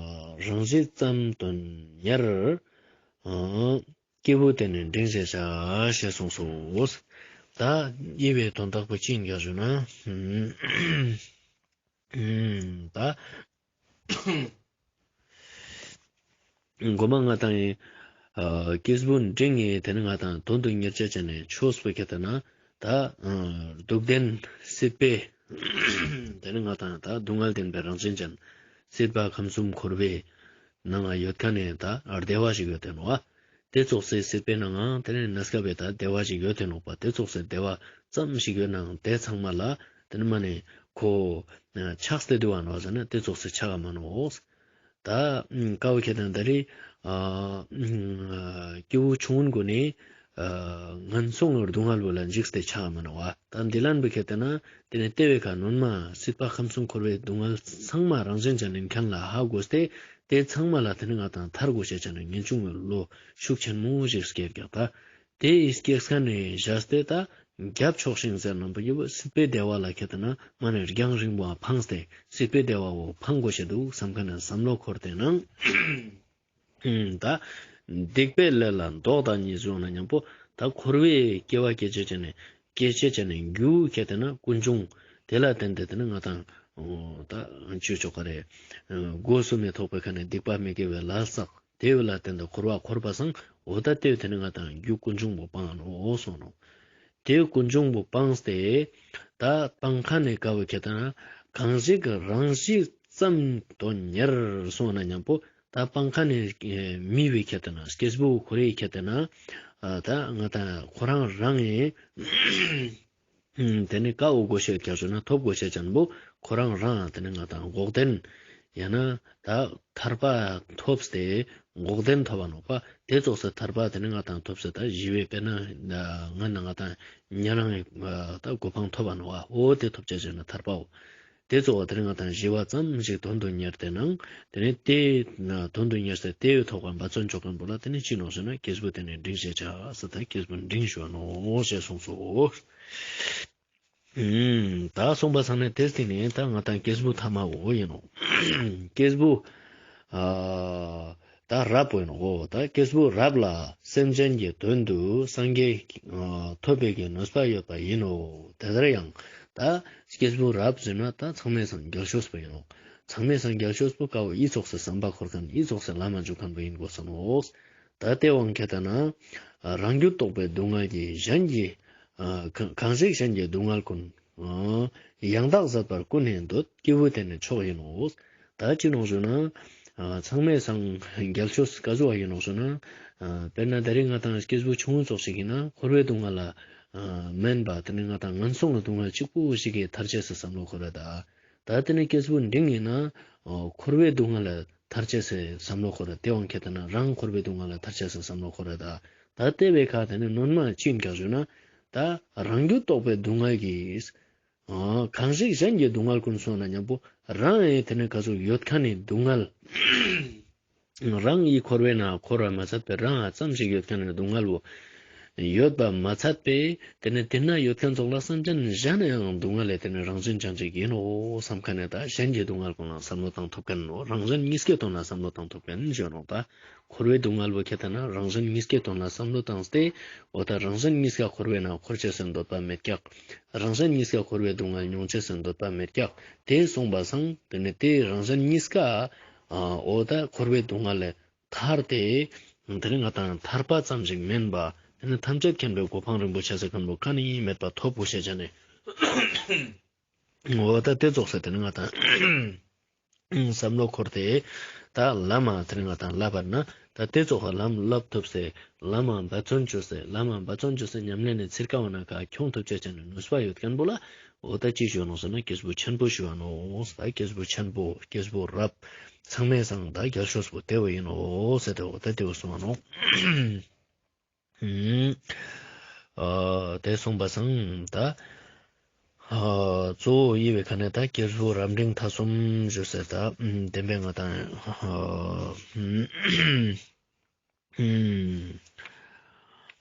རང་བཞིན་ཙམ་དོན་གཉེར། སྐྱེས་བུ་དེ་ནི་འབྲིང་ཞེས་བྱ། ཞེས་གསུངས་སོ། ད་དབྱེ་བའི་དོན་དག་པོ་ཅི་ཡིན་ག་ཞུ་ན། ད་གོ་མ་ང་དང་ཡིན། སྐྱེས་བུ་འབྲིང་ངི་དེ་ནི་ང་དང་དོན་དུ་གཉེར་ཅེས་ཅན་ནི་ཆོས་པོ་ཁྱེད་ལྟ་ན། ད་སྡུག་བདེན་སྲིད་པའི་དེ་ནི་ང་དང་ད་སྡུག་བསྔལ་བདེན་པའི་རང་བཞིན་ཅན། སྲིད་པ་ཁམས་གསུམ་འཁོར་བའི་ནང་ང་ཡོད་མཁན་ནི་ད་བདེ་བ་ཞིག་ཡོད་དེ་ནོག་པ། དེ་ཙོགས་སི་སྲིད་པའི་ནང་ང་དེ་ནི་གནས་སྐབས་པའི་ད་བདེ་བ་ཞིག་ཡོད་དེ་ནོག་པ། དེ་ཙོགས་སི་བདེ་བ་ཙམ་ཞིག་ཡོད་ནའང་དེ་ཚང་མ་ལ་དེ་ནི་མ་ནི་ཁོ་ཆགས་ཏེ་འདུག་པ་ནོག་ཟེར་ན་དེ་ཙོགས་སི་ཆགས་པ་མ་ནོག། ད་ཀ་བོ་ཁྱེད་དང་ད་རེས་སྐྱེ་བོ་ཆུང་ངུན་གུན་ནི་ངན་སོང་གི་སྡུག་བསྔལ་བོ་ལ་འཇིགས་ཏེ་ཆགས་མ་ནོག་པ། ད་འདི་ལན་པོ་ཁྱེད་ལྟ་ན་དེ་ནི་དེ་བའི་ཁ་ནོན་མ་སྲིད་པ་ཁམས་གསུམ་འཁོར་བའི་སྡུག་བསྔལ་ཚང་མ་རང་བཞིན་ཅན་ནི་མཁན་ལ་ཧ་གོ་སྟེ་དེ་ཚང་མ་ལ་དེ་ནི་ང་དང་ཐར་དགོས་ཤེས་ཅན་ནི་ངེས་འབྱུང་གི་བློ་ཤུགས་ཆེན་མོ་ཞིག་སྐྱེ་ཀྱག་ད། དེ་ཡི་སྐྱེ་ས་ནས་བཞག་སྟེ་ད་རྒྱབ་ཕྱོགས་ཤིང་ཟེར་ནམ་པ་ཡོད་པ་སྲིད་པའི་བདེ་བ་ལ་ཁྱེད་ལྟ་ན་མ་ནི་རྒྱང་རིང་པོ་འཕངས་ཏེ་སྲིད་པའི་བདེ་བ་བོ་འཕང་དགོས་ཤེས་འདུག་བསམ་མཁན་ནི་བསམ་བློ་འཁོར་ཏེ་ནང་། ད་སྡིག་པའི་ལས་ལ་ལྡོག་བདག་ཉིད་ཟེར་ན་མཉམ་པོ་ད་འཁོར་བའི་སྐྱེ་བ་སྐྱེ་ཅེས་ཅན་ནི་སྐྱེ་ཅེས་ཅན་ནི་རྒྱུ་ཁྱེད་ལྟ་ན་ཀུན་འབྱུང་དེ་ལ་བརྟེན་ཏེ་དེ་ནི་ང་དང་ད་ཅི་ཆོག་ག་རེ་སྒོ་གསུམ་མི་ཐོགས་པའི་ཁ་ནས་སྡིག་པ་མི་དགེ་བའི་ལས་བསགས། དེ་བོ་ལ་བརྟེན་ཏེ་འཁོར་བ་འཁོར་པ་སང་འོ་ད་དེ་བོ་དེ་ནི་ང་དང་རྒྱུ་ཀུན་འབྱུང་པོ་སྤངས་ནོག་གསུངས་ནོག། དེ་ཀུན་འབྱུང་པོ་སྤངས་ཏེ་ད་སྤང་ཁ་ནས་ཀ་བོ་ཁྱེད་ལྟ་ན་གང་ཞིག་རང་བཞིན་ཙམ་དོན་གཉེར་གསུངས་ན་མཉམ་པོ་ད་སྤང་ཁ་ནས་མི་བོའི་ཁྱེད་ལྟ་ན་སྐྱེས་བུ་ཁོ་རའི་ཁྱེད་ལྟ་ན་ད་ང་དང་ཁོ་རང་རང་ངི་དེ་ནི་ཀ་བོ་དགོས་ཤེས་ཀྱག་ཞུ་ན་ཐོབ་དགོས་ཤེས་ཅན་པོ་ཁོ་རང་རང་དེ་ནི་ང་དང་འགོག་བདེན་ཡང་ན་ད་ཐར་པ་ཐོབ་སྟེ་འགོག་བདེན་ཐོབ་པ་ནོག་པ། དེ་ཙོགས་སི་ཐར་པ་དེ་ནི་ང་དང་ཐོབ་སྟེ་ད་ཞི་བའི་དཔེར་ན་ང་ན་ང་དང་ཉན་རང་ད་གོ་འཕང་ཐོབ་པ་ནོག་པ། འོ་དེ་ཐོབ་ཅེས་ཅན་ནི་ཐར་པའོ། དེ་ཙོགས་པ་དེ་ནི་ང་དང་ཞི་བ་ཙམ་ཞིག་དོན་དུ་གཉེར་ཏེ་ནང་དེ་ནི་དེ་དོན་དུ་གཉེར་ཏེ་དེ་ཐོག་ག་འབད་བརྩོན་འཇུག་མཁན་པོ་ལ་དེ་ནི་ཅི་ནོག་ཟེར་ན་སྐྱེས་བུ་དེ་ནི་འབྲིང་ཞེས་བྱ་ཟེར་ད་སྐྱེས་བུ་འབྲིང་ཞུ་བ་ནོག་ཞེས་གསུངས་སོ། ད་གསུངས་པ་སང་ནས་དེ་སྟེང་ནས་ད་ང་དང་སྐྱེས་བུ་ཐ་མ་བོ་ཡིན་ནོག། སྐྱེས་བུ་ཨ་ད་རབ་བོ་ཡིན་ནོག། ད་སྐྱེས་བུ་རབ་ལ་སེམས་ཅན་གྱི་དོན་དུ་སངས་རྒྱས་ཨ་ཐོབ་པའི་གི་ནུས་པ་ཡོད་པ་ཡིན་ནོག། དེ་ལྟར་ཡང་ད་སྐྱེས་བུ་རབ་ཟེར་ན་ད་མཚམས་མེད་སངས་རྒྱས་ཆོས་པོ་ཡིན་ནོག། མཚམས་མེད་སངས་རྒྱས་ཆོས་པོ་ཀ་བོ་ཨི་ཙོགས་སི་བསམ་པ་འཁོར་མཁན་ཨི་ཙོགས་སི་ལམ་མ་འཇུག་མཁན་པོ་ཡིན་དགོས་ས་ནོག། ད་དེ་བོ་ཁྱེད་ལྟ་ན་རང་རྒྱུད་རྟོག་པའི་སྡུག་བསྔལ་གྱིས་གཞན་གྱི་ཨ་གང་གང་ཞིག་གཞན་གྱི་སྡུག་བསྔལ་ཀུན། ཨ་ཡང་དག་ཟད་པར་ཀུན་ནས་འདོད། སྐྱེས་བུ་དེ་ནི་མཆོག་ཡིན་ནོ། ད་ཅི་ནོག་ཞུ་ན། ཨ་མཚམས་མེད་སངས་རྒྱས་ཆོས་ཀ་ཟུག་པ་ཡིན་ནོག་ཞུ་ན། ཨ་དཔེར་ན་ད་རེས་ང་དང་སྐྱེས་བུ་ཆུང་ངུ་ཙོགས་ཤིག་ཡིན་ན་འཁོར་བའི་སྡུག་བསྔལ་ལ་ཨ་མན་པ་དེ་ནི་ང་དང་ངན་སོང་གི་སྡུག་བསྔལ་གཅིག་པུ་ཞིག་གི་ཐར་ཅེས་སི་བསམ་བློ་འཁོར་ར་ད། ད་དེ་ནི་སྐྱེས་བུ་འབྲིང་ཡིན་ན་ཨ་འཁོར་བའི་སྡུག་བསྔལ་ལ་ཐར་ཅེས་སི་བསམ་བློ་འཁོར་ར། དེ་བོ་ཁྱེད་ལྟ་ན་རང་འཁོར་བའི་སྡུག་བསྔལ་ལ་ཐར་ཅེས་སི་བསམ་བློ་འཁོར་ར་ད། ད་དེ་བོའི་ཁ་དེ་ནི་ནོན་མ་ཅི་ཡིན་ག་ཞུ་ན། ད་རང་རྒྱུད་རྟོག་པའི་སྡུག་བསྔལ་གྱིས། ཨ་གང་ཞིག་གཞན་གྱི་སྡུག་བསྔལ་ཀུན་གསུངས་ན་མཉམ་པོ་རང་ཨེ་དེ་ནི་ཀ་ཟུག་ཡོད་མཁན་ནི་སྡུག་བསྔལ། རང་ཨི་འཁོར་བའི་ནང་འཁོར་བ་མ་ཚད་པའི་རང་ཨ་ཙམ་ཞིག་ཡོད་མཁན་ནི་སྡུག་བསྔལ་བོ། ཡོད་པ་མ་ཚད་པས་དེ་ནས་དེ་ན་ཡོད་མཁན་ཙོགས་ལ་སེམས་ཅན་གཞན་ཡང་སྡུག་བསྔལ་ལས་དེ་ནས་རང་བཞིན་ཅན་ཅིག་ཡིན་ནོག་བསམ་མཁན་ནས་ད་གཞན་གྱི་སྡུག་བསྔལ་ཀུན་ལ་བསམ་བློ་བཏང་ཐུབ་མཁན་ནོག་རང་གཞན་གཉིས་ཀའི་དོན་ལ་བསམ་བློ་བཏང་ཐུབ་མཁན་ཞུ་ནོག་ད་འཁོར་བའི་སྡུག་བསྔལ་བོ་ཁྱེད་ལྟ་ན་རང་གཞན་གཉིས་ཀའི་དོན་ལ་བསམ་བློ་བཏང་སྟེ་འོ་ད་རང་གཞན་གཉིས་ཀ་འཁོར་བའི་ནང་འཁོར་ཅེས་སི་འདོད་པ་མེད་ཀྱག་རང་གཞན་གཉིས་ཀ་འཁོར་བའི་སྡུག་བསྔལ་མྱོང་ཅེས་སི་འདོད་པ་མེད་ཀྱག་དེ་སོང་པ་སང་དེ་ནས་དེ་རང་གཞན་གཉིས་ཀ་འོ་ད་འཁོར་བའི་སྡུག་བསྔལ་ལས་ཐར་ཏེ། དེ་ནི་ང་དང་ཐར་པ་ཙམ་ཞིག་མིན་པ། དེ་ནི་ཐམས་ཅད་མཁྱེན་པའི་གོ་འཕང་རིན་པོ་ཆེ་ཟེར་མཁན་པོ་ག་ནི་མེད་པ་ཐོབ་བོ་ཤེས་བྱ་ནི། འོ་ད་དེ་ཙོགས་སེ་དེ་ནི་ང་དང་བསམ་བློ་འཁོར་ཏེ། ད་ལམ་དེ་ནི་ང་དང་བསླབ་པར་ན། ད་དེ་ཙོགས་ལམ་བསླབ་ཐུབ་སེ། ལམ་འབད་བརྩོན་བཅོས་སེ། ལམ་འབད་བརྩོན་བཅོས་སེ་ཉམས་ལེན་ནི་ཚིར་ཀ་བ་ན་ཀ་ཁྱོང་ཐུབ་ཅེས་བྱ་ནི་ནུས་པ་ཡོད་མཁན་པོ་ལ། འོ་ད་ཅི་ཞུ་ནོག་ཟེར་ན་སྐྱེས་བུ་ཆེན་པོ་ཞུ་བ་ནོག་ད་སྐྱེས་བུ་ཆེན་པོ་སྐྱེས་བུ་རབ། ཚང་མའི་སང་ད་རྒྱལ་ཤོས་པོ་དེ་བོ་ཡིན་ནོག་ཟེར་ཏེ་འོ་ད་དེ་བོ་གསུང་བ་ནོག་ཨ་དེ་གསུངས་པ་སང་ད་ཨ་གཙོ་བོ་ཡི་བའི་ཁ་ནས་ད་སྐྱེས་བུ་རབ་འབྲིང་ཐ་གསུམ་ཞུ་ཟེར་ད་བདེན་པའི་ང་དང་ཨ་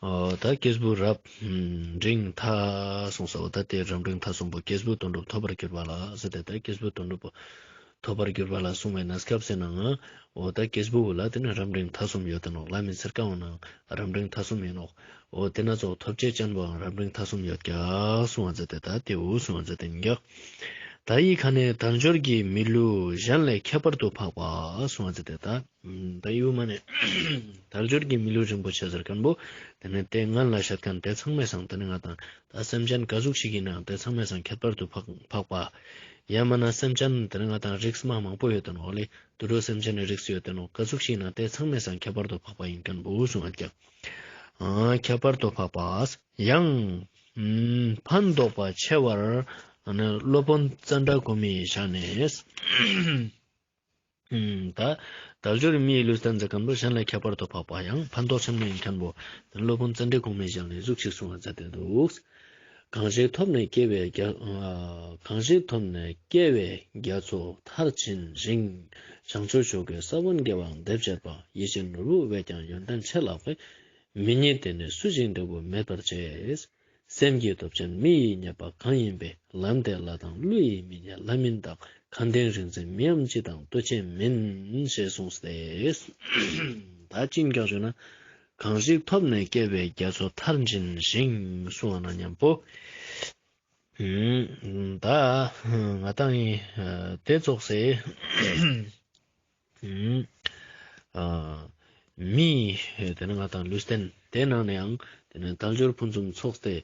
ཨ་ད་སྐྱེས་བུ་རབ་འབྲིང་ཐ་གསུངས་སོ། ད་དེ་རབ་འབྲིང་ཐ་གསུམ་པོ་སྐྱེས་བུ་དོན་གྲུབ་ཐོབ་པར་གྱུར་པ་ལ་ཟེར་ཏེ་ད་སྐྱེས་བུ་དོན་གྲུབ་པོ་ཐོབ་པར་གྱུར་པ་ལ་གསུངས་པའི་གནས་སྐབས་སེ་ནང་འོ་ད་སྐྱེས་བུ་བོ་ལ་དེ་ནི་རབ་འབྲིང་ཐ་གསུམ་ཡོད་དེ་ནོག་ལམ་མི་ཚེར་ཀ་འོ་ནང་རབ་འབྲིང་ཐ་གསུམ་ཡིན་ནོག་འོ་དེ་ན་ཚོགས་ཐོབ་བྱེད་ཅན་པོའང་རབ་འབྲིང་ཐ་གསུམ་ཡོད་ཀྱག་གསུངས་པ་མཛད་དེ་ད་དེ་འུ་གསུངས་པ་མཛད་དེ་ཡིན་ཀྱག་ད་ཡི་ཁ་ནས་དལ་འབྱོར་གྱི་མི་ལུས་གཞན་ལས་ཁྱད་པར་དུ་འཕགས་པ་གསུངས་པ་མཛད་དེ་ད། ད་ཡུ་མ་ནེ་དལ་འབྱོར་གྱི་མི་ལུས་རིན་པོ་ཆེ་ཟེར་མཁན་པོ་དེ་ནི་དེ་ངན་ལ་བཤད་མཁན་དེ་ཚང་མའི་སང་དེ་ནི་ང་དང་ད་སེམས་ཅན་ག་ཟུག་ཞིག་ཡིན་ནའང་དེ་ཚང་མའི་སང་ཁྱད་པར་དུ་འཕགས་འཕགས་པ། ཡང་མ་ན་སེམས་ཅན་དེ་ནི་ང་དང་རིགས་མ་མང་པོ་ཡོད་དེ་ནོག་ལེ། དུད་འགྲོ་སེམས་ཅན་ནི་རིགས་ཡོད་དེ་ནོག་ག་ཟུག་ཞིག་ཡིན་ན་དེ་ཚང་མའི་སང་ཁྱད་པར་དུ་འཕགས་པ་ཡིན་མཁན་པོ་གསུངས་པ་ཀྱག་ཨ་ཁྱད་པར་དུ་འཕགས་པ་ཡང་ཕན་འདོགས་པ་ཆེ་བར་སློབ་དཔོན་ཙནྡྲ་གོ་མིའི་ཞལ་ནས། ད་དལ་འབྱོར་མིའི་ལུས་རྟེན་ཟེར་མཁན་པོ་གཞན་ལས་ཁྱད་པར་དུ་འཕགས་པ་ཡང་ཕན་ཐོགས་ཆེན་མོ་ཡིན་མཁན་པོ་དེ་སློབ་དཔོན་ཙནྡྲ་གོ་མིའི་ཞལ་ནས་ཟུག་ཅིག་གསུངས་པ་མཛད་དེ་འདུག་གང་ཞིག་ཐོབ་ནས་སྐྱེ་བའི་རྒྱ། གང་ཞིག་ཐོབ་ནས་སྐྱེ་བའི་རྒྱ་མཚོ་མཐར་ཕྱིན་ཞིང་། བྱང་ཆུབ་མཆོག་གི་ས་བོན་དགེ་བ་འདི་སྤྱད་པ། ཡིད་བཞིན་ནོར་བུ་བས་ཀྱང་ཡོན་ཏན་ཆེ་ལགས་པས། མི་ཉིད་དེ་ནི་སུ་ཞིག་འབྲས་བུ་མེད་པར་བྱེད། སེམས་ཀྱི་སྟོབས་ཅན་མི་ཡིས་བསྙད་པ་གང་ཡིན་པའི། ལམ་དེ་ལྷ་དང་ཀླུ་ཡིས་མི་བསྙད་ལྷ་མིན་བདག་ཁ་འདོན་རིག་འཛིན་མིའམ་ཅི་དང་ལྟོས་ཆེན་མིན། ཞེས་གསུངས་ཏེ། ད་ཅི་ཡིན་ཀྱག་ཞུ་ན། གང་ཞིག་ཐོབ་ནས་སྐྱེ་བའི་རྒྱ་མཚོ་མཐར་ཕྱིན་ཞིང་གསུངས་པ་ན་མཉམ་པོ། ད་ང་དང་ཡིན་དེ་ཙོགས་སེ། ཨ་མི་དེ་ནི་ང་དང་ལུས་རྟེན་དེ་ནང་ནས་ཡང་དེ་ནི་དལ་འབྱོར་ཕུན་སུམ་ཚོགས་ཏེ་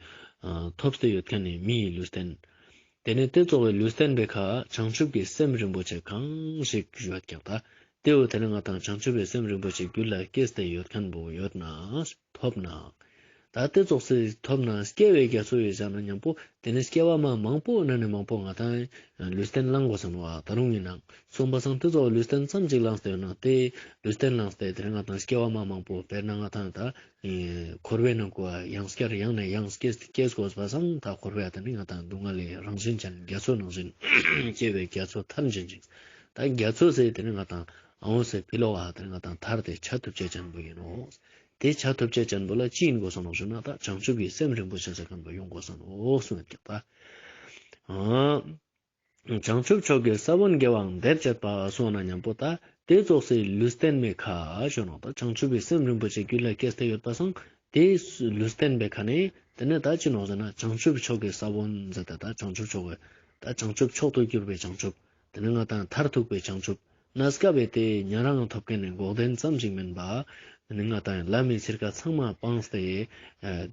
ཐོབ་སྟེ་ཡོད་མཁན་ནི་མིའི་ལུས་རྟེན། དེ་ནི་དེ་ཙོགས་པའི་ལུས་རྟེན་པའི་ཁ་བྱང་ཆུབ་ཀྱི་སེམས་རིན་པོ་ཆེ་གང་ཞིག་ཡོད་ཀྱག་ད། དེ་བོ་དེ་ནི་ང་དང་བྱང་ཆུབ་པའི་སེམས་རིན་པོ་ཆེ་རྒྱུད་ལ་སྐྱེས་ཏེ་ཡོད་མཁན་པོ་ཡོད་ན་ཐོབ་ན། ད་དེ་ཙོགས་སེ་ཐོབ་ན་སྐྱེ་བའི་རྒྱ་མཚོ་ཡོད་ཟེར་ན་མཉམ་པོ་དེ་ནི་སྐྱེ་བ་མ་མང་པོ་ན་ནི་མང་པོ་ང་དང་ལུས་རྟེན་བླང་དགོས་ས་ནོག་ད་རུང་ཡིན་ནང་གསུངས་པ་སང་དེ་ཙོགས་ལུས་རྟེན་ཙམ་ཅིག་བླངས་ཏེ་ཡོད་ན་དེ་ལུས་རྟེན་བླངས་ཏེ་དེ་ནི་ང་དང་སྐྱེ་བ་མ་མང་པོ་དཔེར་ན་ང་དང་ད་འཁོར་བའི་ནང་ཀུ་ཡང་བསྐྱར་ཡང་ནས་ཡང་སྐྱེས་སྐྱེས་དགོས་པ་སང་ད་འཁོར་བའི་དེ་ནི་ང་དང་སྡུག་བསྔལ་ལས་རང་བཞིན་ཅན་རྒྱ་མཚོ་ནང་བཞིན་སྐྱེ་བའི་རྒྱ་མཚོ་མཐར་ཕྱིན་ཅིང་ད་རྒྱ་མཚོ་ཟེར་དེ་ནི་ང་དང་ཨ་འོ་ཟེར་ཕི་ལོག་ག་དེ་ནི་ང་དང་ཐར་ཏེ་ཆ་ཐུབ་ཅེས་ཅན་པོ་ཡིན་ནོག་དེ་ཆ་ཐུབ་ཅེས་ཅན་པོ་ལ་ཅི་ཡིན་དགོས་ས་ནོག་ཞུ་ན་ད་བྱང་ཆུབ་ཀྱི་སེམས་རིན་པོ་ཆེ་ཟེར་མཁན་པོ་ཡོང་དགོས་ས་ནོག་གསུངས་ཡོད་ཀྱག་ད། ཨ་བྱང་ཆུབ་མཆོག་གི་ས་བོན་དགེ་བའང་དེར་སྤྱད་པ་གསུངས་ན་མཉམ་པོ་ད་དེ་ཙོགས་སེ་ལུས་རྟེན་མའི་ཁ་ཞུ་ནོག་ད་བྱང་ཆུབ་ཀྱི་སེམས་རིན་པོ་ཆེ་རྒྱུད་ལ་སྐྱེས་ཏེ་ཡོད་པ་སང་དེ་ལུས་རྟེན་པའི་ཁ་ནས་དེ་ནས་ད་ཅི་ནོག་ཟེར་ན་བྱང་ཆུབ་མཆོག་གི་ས་བོན་ཟེར་ཏེ་ད་བྱང་ཆུབ་མཆོག་གི་ད་བྱང་ཆུབ་མཆོག་ཏུ་གྱུར་པའི་བྱང་ཆུབ། དེ་ནི་ང་དང་མཐར་ཐུག་པའི་བྱང་ཆུབ། གནས་སྐབས་པའི་དེ་ཉན་རང་ཐོབ་མཁན་ནི་འགོག་བདེན་ཙམ་ཞིག་མིན་པ། དེ་ནི་ང་དང་ལམ་མི་ཚིར་ཀ་ཚང་མ་སྤངས་ཏེ།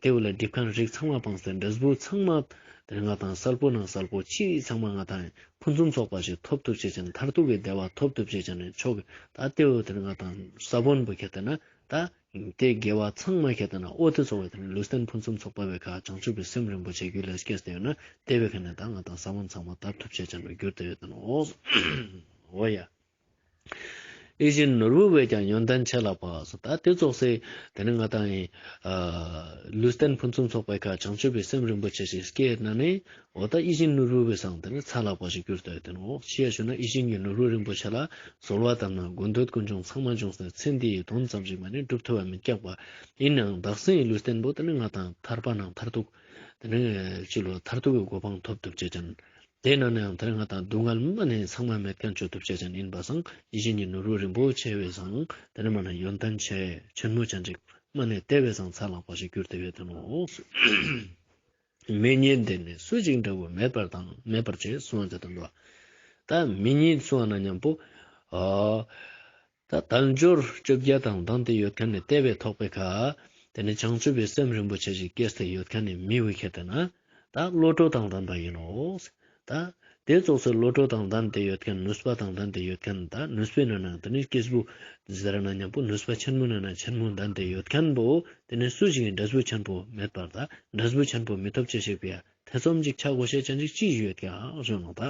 དེ་བོ་ལ་སྒྲིབ་མཁན་རིགས་ཚང་མ་སྤངས་ཏེ་འབྲས་བུ་ཚང་མ། དེ་ནི་ང་དང་གསལ་པོ་ནང་གསལ་པོ་ཅི་ཚང་མ་ང་དང་ཕུན་སུམ་ཚོགས་པ་ཞིག་ཐོབ་ཐུབ་ཅེས་ཅན་མཐར་ཐུག་གི་བདེ་བ་ཐོབ་ཐུབ་ཅེས་ཅན་ནི་མཆོག་གི་ད་དེ་བོ་དེ་ནི་ང་དང་ས་བོན་པོ་ཁྱེར་ཏེ་ན་ད། དེ་དགེ་བ་ཚང་མ་ཁྱེར་ཏེ་ན་འོ་དེ་ཚོགས་པའི་དེ་ནི་ལུས་རྟེན་ཕུན་སུམ་ཚོགས་པ་བའི་ཁ་བྱང་ཆུབ་ཀྱི་སེམས་རིན་པོ་ཆེ་རྒྱུད་ལ་སྐྱེས་ཏེ་ཡོད་ན་དེ་བའི་ཁ་ནས་ད་ང་དང་ས་བོན་ཚང་མ་དར་ཐུབ་ཅེས་ཅན་པོ་གྱུར་ཏེ་ཡོད་དེ་ནོག་འོ་ཡ། ཡིད་བཞིན་ནོར་བུ་བས་ཀྱང་ཡོན་ཏན་ཆེ་ལགས་པ། ད་དེ་ཙོགས་སེ་དེ་ནི་ང་ཏང་ཡིན་ལུས་རྟེན་ཕུན་སུམ་ཚོགས་པའི་ཁ་བྱང་ཆུབ་པའི་སེམས་རིན་པོ་ཆེ་ཞིག་སྐྱེས་ན་ནི། འོ་ད་ཡིད་བཞིན་ནོར་བུ་བས་སང་དེ་ནི་ཚ་ལགས་པ་ཞིག་གྱུར་ཏེ་ཡོད་དེ་ནོ། ཅི་ཡ་ཞུ་ན་ཡིད་བཞིན་གྱི་ནོར་བུ་རིན་པོ་ཆེ་ལ་གསོལ་བ་བཏབ་ན་དགོས་འདོད་ཀུན་འབྱུང་ཚང་མ་འབྱུང་སྟེ་ཚེ་འདིའི་དོན་ཙམ་ཞིག་མ་ནི་སྒྲུབ་ཐུབ་པ་མི་ཀྱག་པ། ཡིན་ནའང་བདག་སེམས་ཡིན་ལུས་རྟེན་པོ་དེ་ནི་ང་ཏང་ཐར་པ་ནང་མཐར་ཐུག་དེ་ནི་ཅི་ལོ་མཐར་ཐུག་གི་གོ་འཕང་ཐོབ་ཐུབ་ཅེས་ཅན། དེ་ན་ནའང་དེ་ང་ཏང་སྡུག་བསྔལ་མ་ནི་ཚང་མ་མེད་མཁན་ཅོ་ཐུབ་ཅེས་ཅན་ཡིན་པ་སང་ཡིད་བཞིན་གྱི་ནོར་བུ་རིན་པོ་ཆེ་བས་སང་དེ་ནི་མ་ནི་ཡོན་ཏན་ཆེ་ཆེན་མོ་ཅན་ཅིག་མ་ནི་དེ་བས་སང་ཚ་ལགས་པ་ཞིག་གྱུར་ཏེ་ཡོད་དེ་ནོ། མི་རྙེད་འདི་ནི་སུ་ཞིག་འདྲ་བོ་མེད་པར་དང་མེད་པར་བྱེད་གསུངས་ཏེ་དང་དུ། ད་མི་རྙེད་གསུངས་ན་མཉམ་པོ། ཨ། ད་དལ་འབྱོར་བཅོ་བརྒྱད་དང་ལྡན་ཏེ་ཡོད་མཁན་ནི་དེ་བས་ཐོག་པའི་ཁ། དེ་ནི་བྱང་ཆུབ་པའི་སེམས་རིན་པོ་ཆེ་ཞིག་སྐྱེས་ཏེ་ཡོད་མཁན་ནི་མི་བོ་ཁྱེར་ཏེ་ན། ད་བློ་གྲོས་དང་ལྡན་པ་ཡིན་ནོ། ད་དེ་ཙོགས་སུ་བློ་གྲོས་དང་ལྡན་ཏེ་ཡོད་མཁན་ནུས་པ་དང་ལྡན་ཏེ་ཡོད་མཁན་ད་ནུས་པའི་ནང་ན་དེ་ནི་སྐྱེས་བུ་ཟེར་ན་མཉམ་པོ་ནུས་པ་ཆེན་མོ་ནང་ན་ཆེན་མོ་ལྡན་ཏེ་ཡོད་མཁན་པོ་དེ་ནི་སུ་ཞིག་གི་འབྲས་བུ་ཆེན་པོ་མེད་པར་ད་འབྲས་བུ་ཆེན་པོ་མི་ཐོབ་ཅེས་ཞིག་པའི་ཐེ་ཚོམ་ཅིག་ཆ་དགོས་ཤེས་ཅན་ཅིག་ཅི་ཡོད་ཀྱང་ཞུ་ནོ་ད།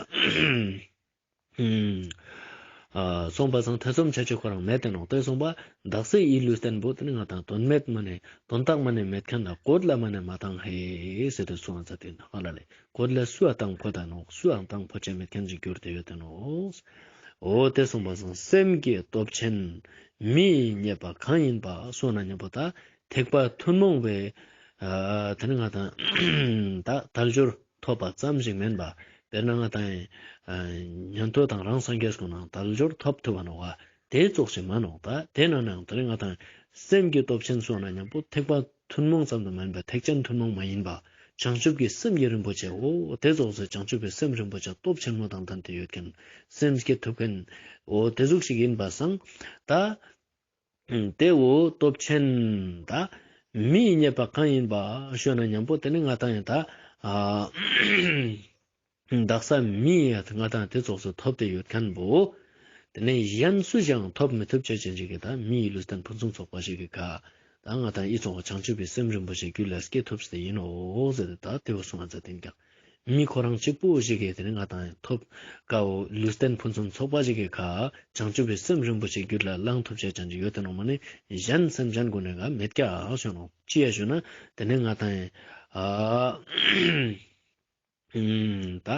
ཨ། སོང་པ་སང་ཐེ་ཚོམ་ཆ་ཅེས་ཁོ་རང་མེད་དེ་ནོ། དེ་སོང་པ་བདག་སེམས་ཡིད་ལུས་རྟེན་པོ་དེ་ནི་ང་ཏང་དོན་མེད་མ་ནི་དོན་དག་མ་ནི་མེད་མཁན་ལ་གོད་ལ་མ་ནི་མ་བཏང་ཧེ་ཟེར་ཏེ་གསུངས་ས་དེ་ནི་ཧ་ལ་ལེ། གོད་ལ་སུའང་བཏང་ཕོད་ད་ནོ། སུའང་བཏང་ཕོད་ཅེས་མེད་མཁན་ཅིག་གྱུར་ཏེ་ཡོད་དེ་ནོ། འོ་དེ་སོང་པ་སང་སེམས་ཀྱི་སྟོབས་ཆེན་མི་ཡིས་རྙེད་པ་གང་ཡིན་པ་གསུངས་ན་མཉམ་པོ་ད་ཐེག་པ་ཐུན་མོང་བའི་ཨ་དེ་ནི་ང་ཏང་ད་དལ་འབྱོར་ཐོབ་པ་ཙམ་ཞིག་མིན་པ། དཔེར་ན་ང་ཏང་ཨ་ཉན་ཐོས་དང་རང་སངས་རྒྱས་ཀུན་ནང་དལ་འབྱོར་ཐོབ་ཐུབ་བ་ནོ་བ། དེ་ཙོགས་ཤིག་མ་ནོ་ད། དེ་ན་ནའང་དེ་ནི་ང་ཏང་སེམས་ཀྱི་སྟོབས་ཆེན་གསུངས་ན་མཉམ་པོ་ཐེག་པ་ཐུན་མོང་ཙམ་དུ་མ་ཡིན་པ་ཐེག་ཆེན་ཐུན་མོང་མ་ཡིན་པ། བྱང་ཆུབ་ཀྱི་སེམས་ཀྱི་རིན་པོ་ཆེ་འོ་དེ་ཙོགས་སུ་བྱང་ཆུབ་ཀྱི་སེམས་རིན་པོ་ཆེ་སྟོབས་ཆེན་མོ་དང་ལྡན་ཏེ་ཡོད་མཁན་སེམས་སྐྱེ་ཐུབ་མཁན་འོ་དེ་ཟུག་ཞིག་ཡིན་པ་སང་ད། དེ་འོ་སྟོབས་ཆེན་ད་མི་ཡིས་རྙེད་པ་གང་ཡིན་པ་ཞུ་ན་མཉམ་པོ་དེ་ནི་ང་ཏང་ཡིན་ད་ཨ་བདག་ས་མི་ཡིས་ང་ཏང་དེ་ཙོགས་སུ་ཐོབ་སྟེ་ཡོད་མཁན་པོ་དེ་ནི་གཞན་སུ་ཞིག་ཐོབ་མི་ཐུབ་ཅེས་ཅན་ཞིག་གི་ད་མི་ཡི་ལུས་རྟེན་ཕུན་སུམ་ཚོགས་པ་ཞིག་གི་ཁ་ད་ང་ཏང་ཡི་ཙོགས་བྱང་ཆུབ་པའི་སེམས་རིན་པོ་ཆེ་རྒྱུད་ལ་སྐྱེ་ཐུབ་སྟེ་ཡིན་ནོ་ཟེར་ཏེ་ད་དེ་འོ་གསུངས་ས་དེ་ཡིན་ཀྱང་། མི་ཁོ་རང་གཅིག་པོ་ཞིག་གིས་དེ་ནི་ང་ཏང་ཐོབ་དཀའ་བོ་ལུས་རྟེན་ཕུན་སུམ་ཚོགས་པ་ཞིག་གི་ཁ་བྱང་ཆུབ་པའི་སེམས་རིན་པོ་ཆེ་རྒྱུད་ལ་བླང་ཐུབ་ཅེས་ཅན་ཅིག་ཡོད་དེ་ནོ་མ་ནི་གཞན་སེམས་ཅན་ཀུན་ནི་ཀ་མེད་ཀྱག་ཞུ་ནོ། ཅི་ཡ་ཞུ་ན་དེ་ནི་ང་ཏང་ཨ་ད་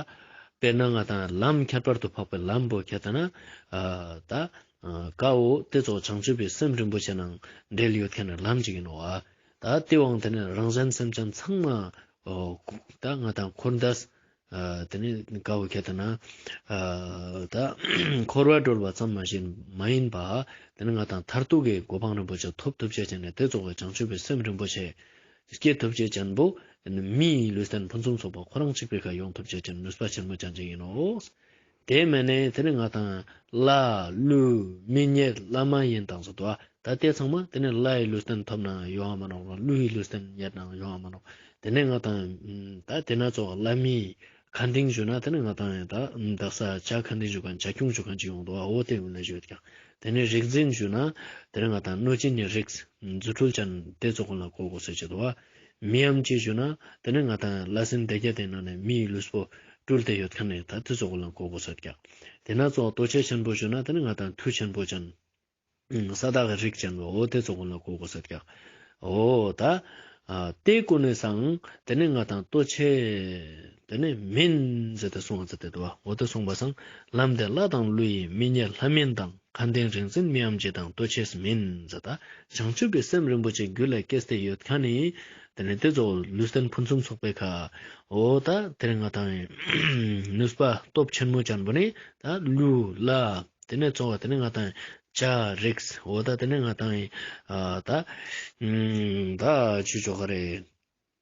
དཔེར་ན་ང་ཏང་ལམ་ཁྱད་པར་དུ་འཕགས་པའི་ལམ་པོ་ཁྱད་ད་ན་ཨ་ད་ཨ་དཀའ་བོ་དེ་ཙོགས་བྱང་ཆུབ་པའི་སེམས་རིན་པོ་ཆེ་ནང་འབྲེལ་ཡོད་མཁན་ནི་ལམ་ཅིག་ཡིན་ནོ་ཨ། ད་དེ་བོ་དེ་ནི་རང་གཞན་སེམས་ཅན་ཚང་མ་ཨོ་ད་ང་ཏང་འཁོར་འདས་ཨ་དེ་ནི་དཀའ་བོ་ཁྱད་ད་ན་ཨ་ད་འཁོར་བ་གྲོལ་བ་ཙམ་མ་ཞིག་མ་ཡིན་པ་དེ་ནི་ང་ཏང་མཐར་ཐུག་གི་གོ་འཕང་རིན་པོ་ཆེ་ཐོབ་ཐུབ་ཅེས་ཅན་ནི་དེ་ཙོགས་བྱང་ཆུབ་པའི་སེམས་རིན་པོ་ཆེ་སྐྱེ་ཐུབ་ཅེས་ཅན་པོ་དེ་ནི་མི་ཡི་ལུས་རྟེན་ཕུན་སུམ་ཚོགས་པ་ཁོ་རང་གཅིག་པའི་ཁ་ཡོང་ཐུབ་ཅེས་ཅན་ནུས་པ་ཆེན་མོ་ཅན་ཅིག་ཡིན་ནོ། དེ་མ་ནི་དེ་ནི་ང་ཏང་ལྷ་ཀླུ་མི་རྙེད་ལྷ་མ་ཡིན་དང་ཟེར་དོ། ད་དེ་ཚང་མ་དེ་ནི་ལྷའི་ལུས་རྟེན་ཐོབ་ན་ཡོང་བ་མ་ནོག། ཀླུའི་ལུས་རྟེན་རྙེད་ན་ཡོང་བ་མ་ནོག། དེ་ནི་ང་ཏང་ད་དེ་ན་ཙོགས་ལྷ་མིའི་ཁ་འདིང་ཞུ་ན་དེ་ནི་ང་ཏང་ད་དག་ས་བྱ་ཁ་འདིང་ཞུ་མཁན་བྱ་ཁྱུང་ཞུ་མཁན་ཅིག་ཡོང་དོ། འོ་དེ་ཀུན་ལ་ཞུ་ཡོད་ཀྱག། དེ་ནི་རིག་འཛིན་ཞུ་ན་དེ་ནི་ང་ཏང་གནོད་སྦྱིན་ནི་རིགས་རྫུ་འཕྲུལ་ཅན་དེ་ཙོགས་ཀུན་ལ་གོ་དགོས་ས་ཅིག་དོ། མི་འམ་ཅི་ཞུ་ན་དེ་ནི་ང་ཏང་ལྷ་སྲིན་སྡེ་བརྒྱད་དེ་ནང་ནས་མིའི་ལུས་པོ་སྤྲུལ་ཏེ་ཡོད་མཁན་ནི་ད་དེ་ཙོགས་ཀུན་ལ་གོ་དགོས་ས་ཀྱག། དེ་ན་ཙོགས་ལྟོ་ཆས་ཆེན་པོ་ཞུ་ན་དེ་ནི་ང་ཏང་མཐུ་ཆེན་པོ་ཅན། ས་བདག་གི་རིགས་ཅན་པོ་འོ་དེ་ཙོགས་ཀུན་ལ་གོ་དགོས་ས་ཀྱག། འོ་ད་ཨ་དེ་ཀུན་ནི་སང་དེ་ནི་ང་ཏང་ལྟོ་ཆས་དེ་ནི་མིན་ཟེར་ཏེ་གསུངས་ཟེར་ཏེ་དོ། འོ་དེ་གསུངས་པ་སང་ལམ་དེ་ལྷ་དང་ཀླུ་ཡི་མི་རྙེད་ལྷ་མིན་དང་། ཁ་འདིང་རིག་འཛིན་མི་འམ་ཅི་དང་ལྟོ་ཆས་མིན་ཟེར་ད། བྱང་ཆུབ་ཀྱི་སེམས་རིན་པོ་ཆེ་རྒྱུད་ལ་སྐྱེས་ཏེ་ཡོད་མཁན་ནི་དེ་ནི་དེ་ཙོགས་ལུས་རྟེན་ཕུན་སུམ་ཚོགས་པའི་ཁ་འོ་ད་དེ་རིང་ང་ཏང་ནུས་པ་སྟོབས་ཆེན་མོ་ཅན་པོ་ནི་ད་ཀླུ་ལྷ་དེ་ནི་ཙོགས་དེ་ནི་ང་ཏང་བྱ་རིགས་འོ་ད་དེ་ནི་ང་ཏང་ཨ་ད་ད་ཅི་ཙོགས་རེད།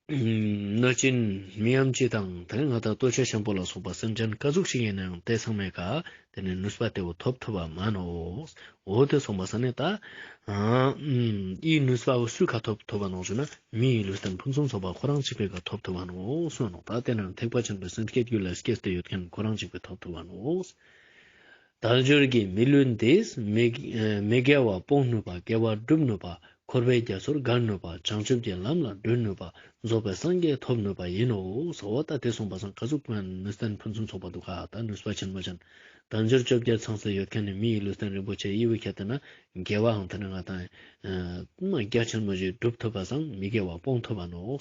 གནོད་སྦྱིན་མི་འམ་ཅི་དང་དེ་ནི་ང་ཏང་ལྟོ་ཆས་ཆེན་པོ་ལ་སོགས་པ་སེམས་ཅན་ག་ཟུག་ཞིག་ཡིན་ནའང་དེ་ཚང་མའི་ཁ་དེ་ནི་ནུས་པ་དེ་བོ་ཐོབ་ཐུབ་པ་མ་ནོག། འོ་དེ་གསུངས་པ་སང་ནི་ད་ཨ་ཨི་ནུས་པ་བོ་སུའི་ཁ་ཐོབ་ཐུབ་པ་ནོག་ཞུ་ན་མི་ཡི་ལུས་རྟེན་ཕུན་སུམ་ཚོགས་པ་ཁོ་རང་གཅིག་པའི་ཁ་ཐོབ་ཐུབ་པ་ནོག་གསུངས་ནོག། ད་དེ་ནི་ཐེག་པ་ཆེན་པོའི་སེམས་བསྐྱེད་རྒྱུད་ལ་སྐྱེས་ཏེ་ཡོད་མཁན་ཁོ་རང་གཅིག་པའི་ཐོབ་ཐུབ་པ་ནོག། དལ་འབྱོར་གྱི་མི་ལུས་འདིས། མི་མི་དགེ་བ་སྤོང་ནུས་པ། དགེ་བ་སྒྲུབ་ནུས་པ། འཁོར་བའི་རྒྱ་མཚོར་བརྒལ་ནུས་པ། བྱང་ཆུབ་ཀྱི་ལམ་ལ་བགྲོད་ནུས་པ། རྫོགས་པའི་སངས་རྒྱས་ཐོབ་ནུས་པ་ཡིན་ནོ། འོ་ད་དེ་གསུངས་པ་སང་ཀ་ཟུག་ང་ནུས་ལྡན་ཕུན་སུམ་ཚོགས་པ་འདུག་ག་ད་ནུས་པ་ཆེན་མོ་ཅན། དལ་འབྱོར་བཅོ་བརྒྱད་ཚང་སྟེ་ཡོད་མཁན་ནི་མི་ཡི་ལུས་རྟེན་རིན་པོ་ཆེ་ཡི་བོ་ཁྱད་དེ་ན་དགེ་བའང་དེ་ནི་ང་དང་ཨ་མ་རྒྱ་ཆེན་མོ་ཞིག་སྒྲུབ་ཐུབ་པ་སང་མི་དགེ་བ་སྤོང་ཐུབ་པ་ནོ།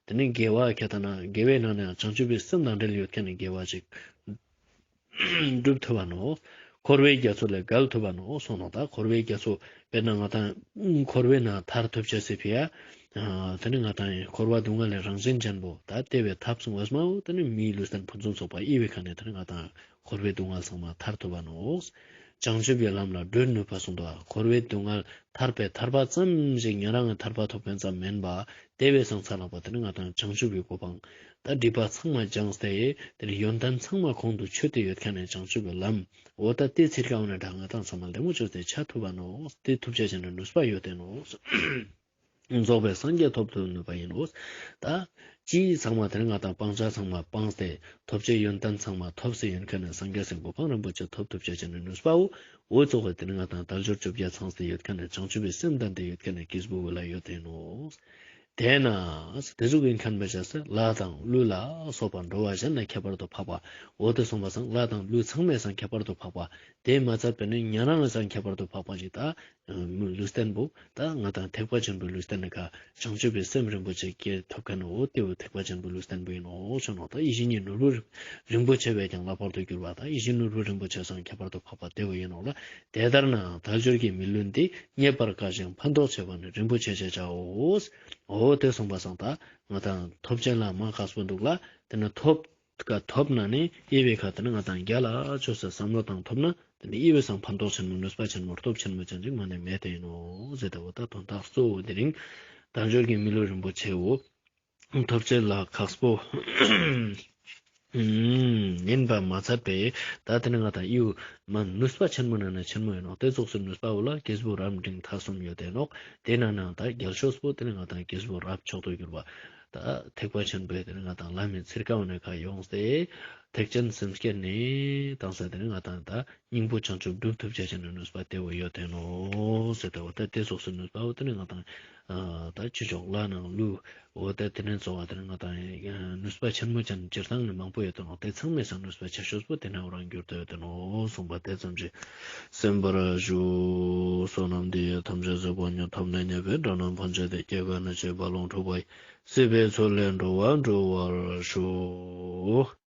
དེ་ནི་དགེ་བ་ཁྱད་དེ་ན་དགེ་བའི་ནང་ནས་བྱང་ཆུབ་པའི་སེམས་དང་འབྲེལ་ཡོད་མཁན་ནི་དགེ་བ་ཅིག་སྒྲུབ་ཐུབ་པ་ནོ། འཁོར་བའི་རྒྱ་མཚོ་ལས་བརྒལ་ཐུབ་པ་ནོ་གསུངས་ནོ། ད་འཁོར་བའི་རྒྱ་མཚོ་དཔེར་ན་ང་དང་འཁོར་བའི་ནང་ཐར་ཐུབ་ཅེས་སི་ཕི་ཡ། ཨ་དེ་ནི་ང་དང་འཁོར་བ་སྡུག་བསྔལ་ལས་རང་བཞིན་ཅན་པོ་ད་དེ་བའི་ཐབས་གསུངས་པ་སྨོ། དེ་ནི་མིའི་ལུས་རྟེན་ཕུན་སུམ་ཚོགས་པ་ཡི་བོའི་ཁ་ནས་དེ་ནི་ང་དང་འཁོར་བའི་སྡུག་བསྔལ་ཚང་མ་ཐར་ཐུབ་པ་ནོ། བྱང་ཆུབ་ཀྱི་ལམ་ལ་བགྲོད་ནུས་པ་གསུངས་འདུག་འཁོར་བའི་སྡུག་བསྔལ་ཐར་པའི་ཐར་པ་ཙམ་ཞིག་ཉན་རང་གི་ཐར་པ་ཐོབ་མཁན་ཙམ་མིན་པ། དེ་བས་སང་ཚ་ལག་པ་དེ་ནི་ང་དང་བྱང་ཆུབ་ཀྱི་གོ་འཕང་ད་སྒྲིབ་པ་ཚང་མ་སྦྱངས་ཏེ་དེ་ནི་ཡོན་ཏན་ཚང་མ་གོང་དུ་ཆོད་དེ་ཡོད་མཁན་ནི་བྱང་ཆུབ་ཀྱི་ལམ། འོ་ད་དེ་ཚིར་ཀ་འོ་ནས་ད་ང་དང་ཚང་མ་ལྡེ་མོ་ཅོས་ཏེ་ཆ་ཐུབ་པ་ནོ། དེ་ཐུབ་ཅེས་ཅན་ནི་ནུས་པ་ཡོད་དེ་ནོ། རྫོགས་པའི་སངས་རྒྱས་ཐོབ་ཐུབ་ནུས་པ་ཡིན་ནོ། ད་ཅི་ཚང་མ་དེ་ནི་ང་དང་སྤང་བྱ་ཚང་མ་སྤངས་ཏེ་ཐོབ་བྱའི་ཡོན་ཏན་ཚང་མ་ཐོབ་སྟེ་ཡོད་མཁན་ནི་སངས་རྒྱས་སི་གོ་འཕང་རིན་པོ་ཆེ་ཐོབ་ཐུབ་ཅེས་ཅན་ནི་ནུས་པ་འོ། འོ་ཙོགས་དེ་ནི་ང་དང་དལ་འབྱོར་བཅོ་བརྒྱད་ཚང་སྟེ་ཡོད་མཁན་ནི་བྱང་ཆུབ་པའི་སེམས་ལྡན་ཏེ་ཡོད་མཁན་ནི་སྐྱེས་བུ་བོ་ལ་ཡོད་དེ་ནོ། དེས་ན་དེ་ཟུག་ཡིན་མཁན་བོ་ཅོས་ཏེ་ལྷ་དང་ཀླུ་ལ་སོགས་པ་འགྲོ་བ་གཞན་ལ་ཁྱད་པར་དུ་འཕགས་པ། འོ་དེ་གསུངས་པ་སང་ལྷ་དང་ཀླུ་ཚང་མའི་སང་ཁྱད་པར་དུ་འཕགས་པ། དེ་མ་ཚད་པ་ནི་ཉན་རང་སང་ཁྱད་པར་དུ་འཕགས་པ་ཞིག་ད་ལུས་རྟེན་པོ་ད་ང་དང་ཐེག་པ་ཆེན་པོའི་ལུས་རྟེན་ནི་ཀ་བྱང་ཆུབ་པའི་སེམས་རིན་པོ་ཆེ་སྐྱེ་ཐུབ་མཁན་འོ་དེ་བོ་ཐེག་པ་ཆེན་པོའི་ལུས་རྟེན་པོ་ཡིན་ནོ་ཞུ་ནོ། ད་ཡིད་བཞིན་གྱི་ནོར་བུ་རིན་པོ་ཆེ་བས་ཀྱང་བསླབ་པར་དུ་གྱུར་པ། ད་ཡིད་བཞིན་ནོར་བུ་རིན་པོ་ཆེ་སང་ཁྱད་པར་དུ་འཕགས་པ་དེ་བོ་ཡིན་ནོ་ལ། དེ་ལྟར་ན་དལ་འབྱོར་གྱི་མི་ལུས་འདི། རྙེད་པར་དཀའ་ཞིང་ཕན་འདོགས་ཆེ་བ་ནི། རིན་པོ་ཆེ་ཞེས་བྱའོ། འོ་དེ་གསུངས་པ་སང་ད་ང་དང་ཐོབ་ཅེས་ལ་མ་ཁག་པོ་འདུག་ལ། དེ་ནི་ཐོབ་ཀ་ཐོབ་ན་ནི་དབྱེ་བའི་ཁ་དེ་ནི་ང་དང་རྒྱ་ལ་ཅོས་ཏེ་བསམ་བློ་བཏང་ཐུབ་ན་དེ་ནི་དབྱེ་བའི་སང་ཕན་ཐོགས་ཆེན་མོ་ནུས་པ་ཆེན་མོ་སྟོབས་ཆེན་མོ་ཅན་ཅིག་མ་ནེ་མེད་དེ་ཡིན་ནོ་ཟེར་ཏེ། འོ་ད་དོན་དག་གཙོ་བོ་དེ་རིང་དལ་འབྱོར་གྱི་མི་ལུས་རིན་པོ་ཆེའོ། ཐོབ་ཅེས་ལ་ཁག་པོ་ཡིན་པ་མ་ཚད་པས་ད་དེ་ནི་ང་དང་ཡུ་མ་ནུས་པ་ཆེན་མོ་ནང་ནས་ཆེན་མོ་ཡིན་ནོ། དེ་ཙོགས་སུ་ནུས་པ་བོ་ལ་སྐྱེས་བུ་རབ་འབྲིང་ཐ་གསུམ་ཡོད་དེ་ནོ། དེ་ནང་ནས་ད་རྒྱལ་ཤོས་པོ་དེ་ནི་ང་དང་སྐྱེས་བུ་རབ་མཆོག་ཏུ་གྱུར་པ། ད་ཐེག་པ་ཆེན་པོའི་དེ་ནི་ང་དང་ལམ་མི་ཚིར་ཀ་འོ་ནས་ཁ་ཡོངས་ཏེ་ཐེག་ཆེན་སེམས་བསྐྱེད་ནི་དང་ས་དེ་ནི་ང་དང་ད་སྙིང་པོ་བྱང་ཆུབ་སྒྲུབ་ཐུབ་ཅེས་ཅན་ནི་ནུས་པ་དེ་བོ་ཡོད་དེ་ནོ་ཟེར་ཏེ། འོ་ད་དེ་ཙོགས་སུ་ནུས་པ་བོ་དེ་ནི་ང་དང་ཨ་ད་ཆོས་ཕྱོགས་ལྷ་དང་ཀླུ་འོ་ད་དེ་ནི་གཙོ་བོ་དེ་ནི་ང་དང་ནུས་པ་ཆེན་མོ་ཅན་སྤྱིར་བཏང་ནི་མང་པོ་ཡོད་དེ་ནོ། དེ་ཚང་མའི་སང་ནུས་པ་ཆེ་ཤོས་པོ་དེ་ནི་འོ་རང་གྱུར་ཏེ་ཡོད་དེ་ནོ་གསུངས་པ་དེ་ཙམ་ཞིག་གསན་པར་ཞུ། བསོད་ནམས་འདི་ཡིས་ཐམས་ཅད་གཟིགས་པ་ཉིད། ཐོབ་ནས་ཉེས་པའི་དགྲ་རྣམས་ཕམ་བྱས་ཏེ། སྐྱེ་རྒ་ན་འཆིའི་རྦ་ཀློང་འཁྲུགས་པ་ཡི། སྲིད་པའི་མཚོ་ལས་འགྲོ་བ་སྒྲོལ་བར་ཤོག།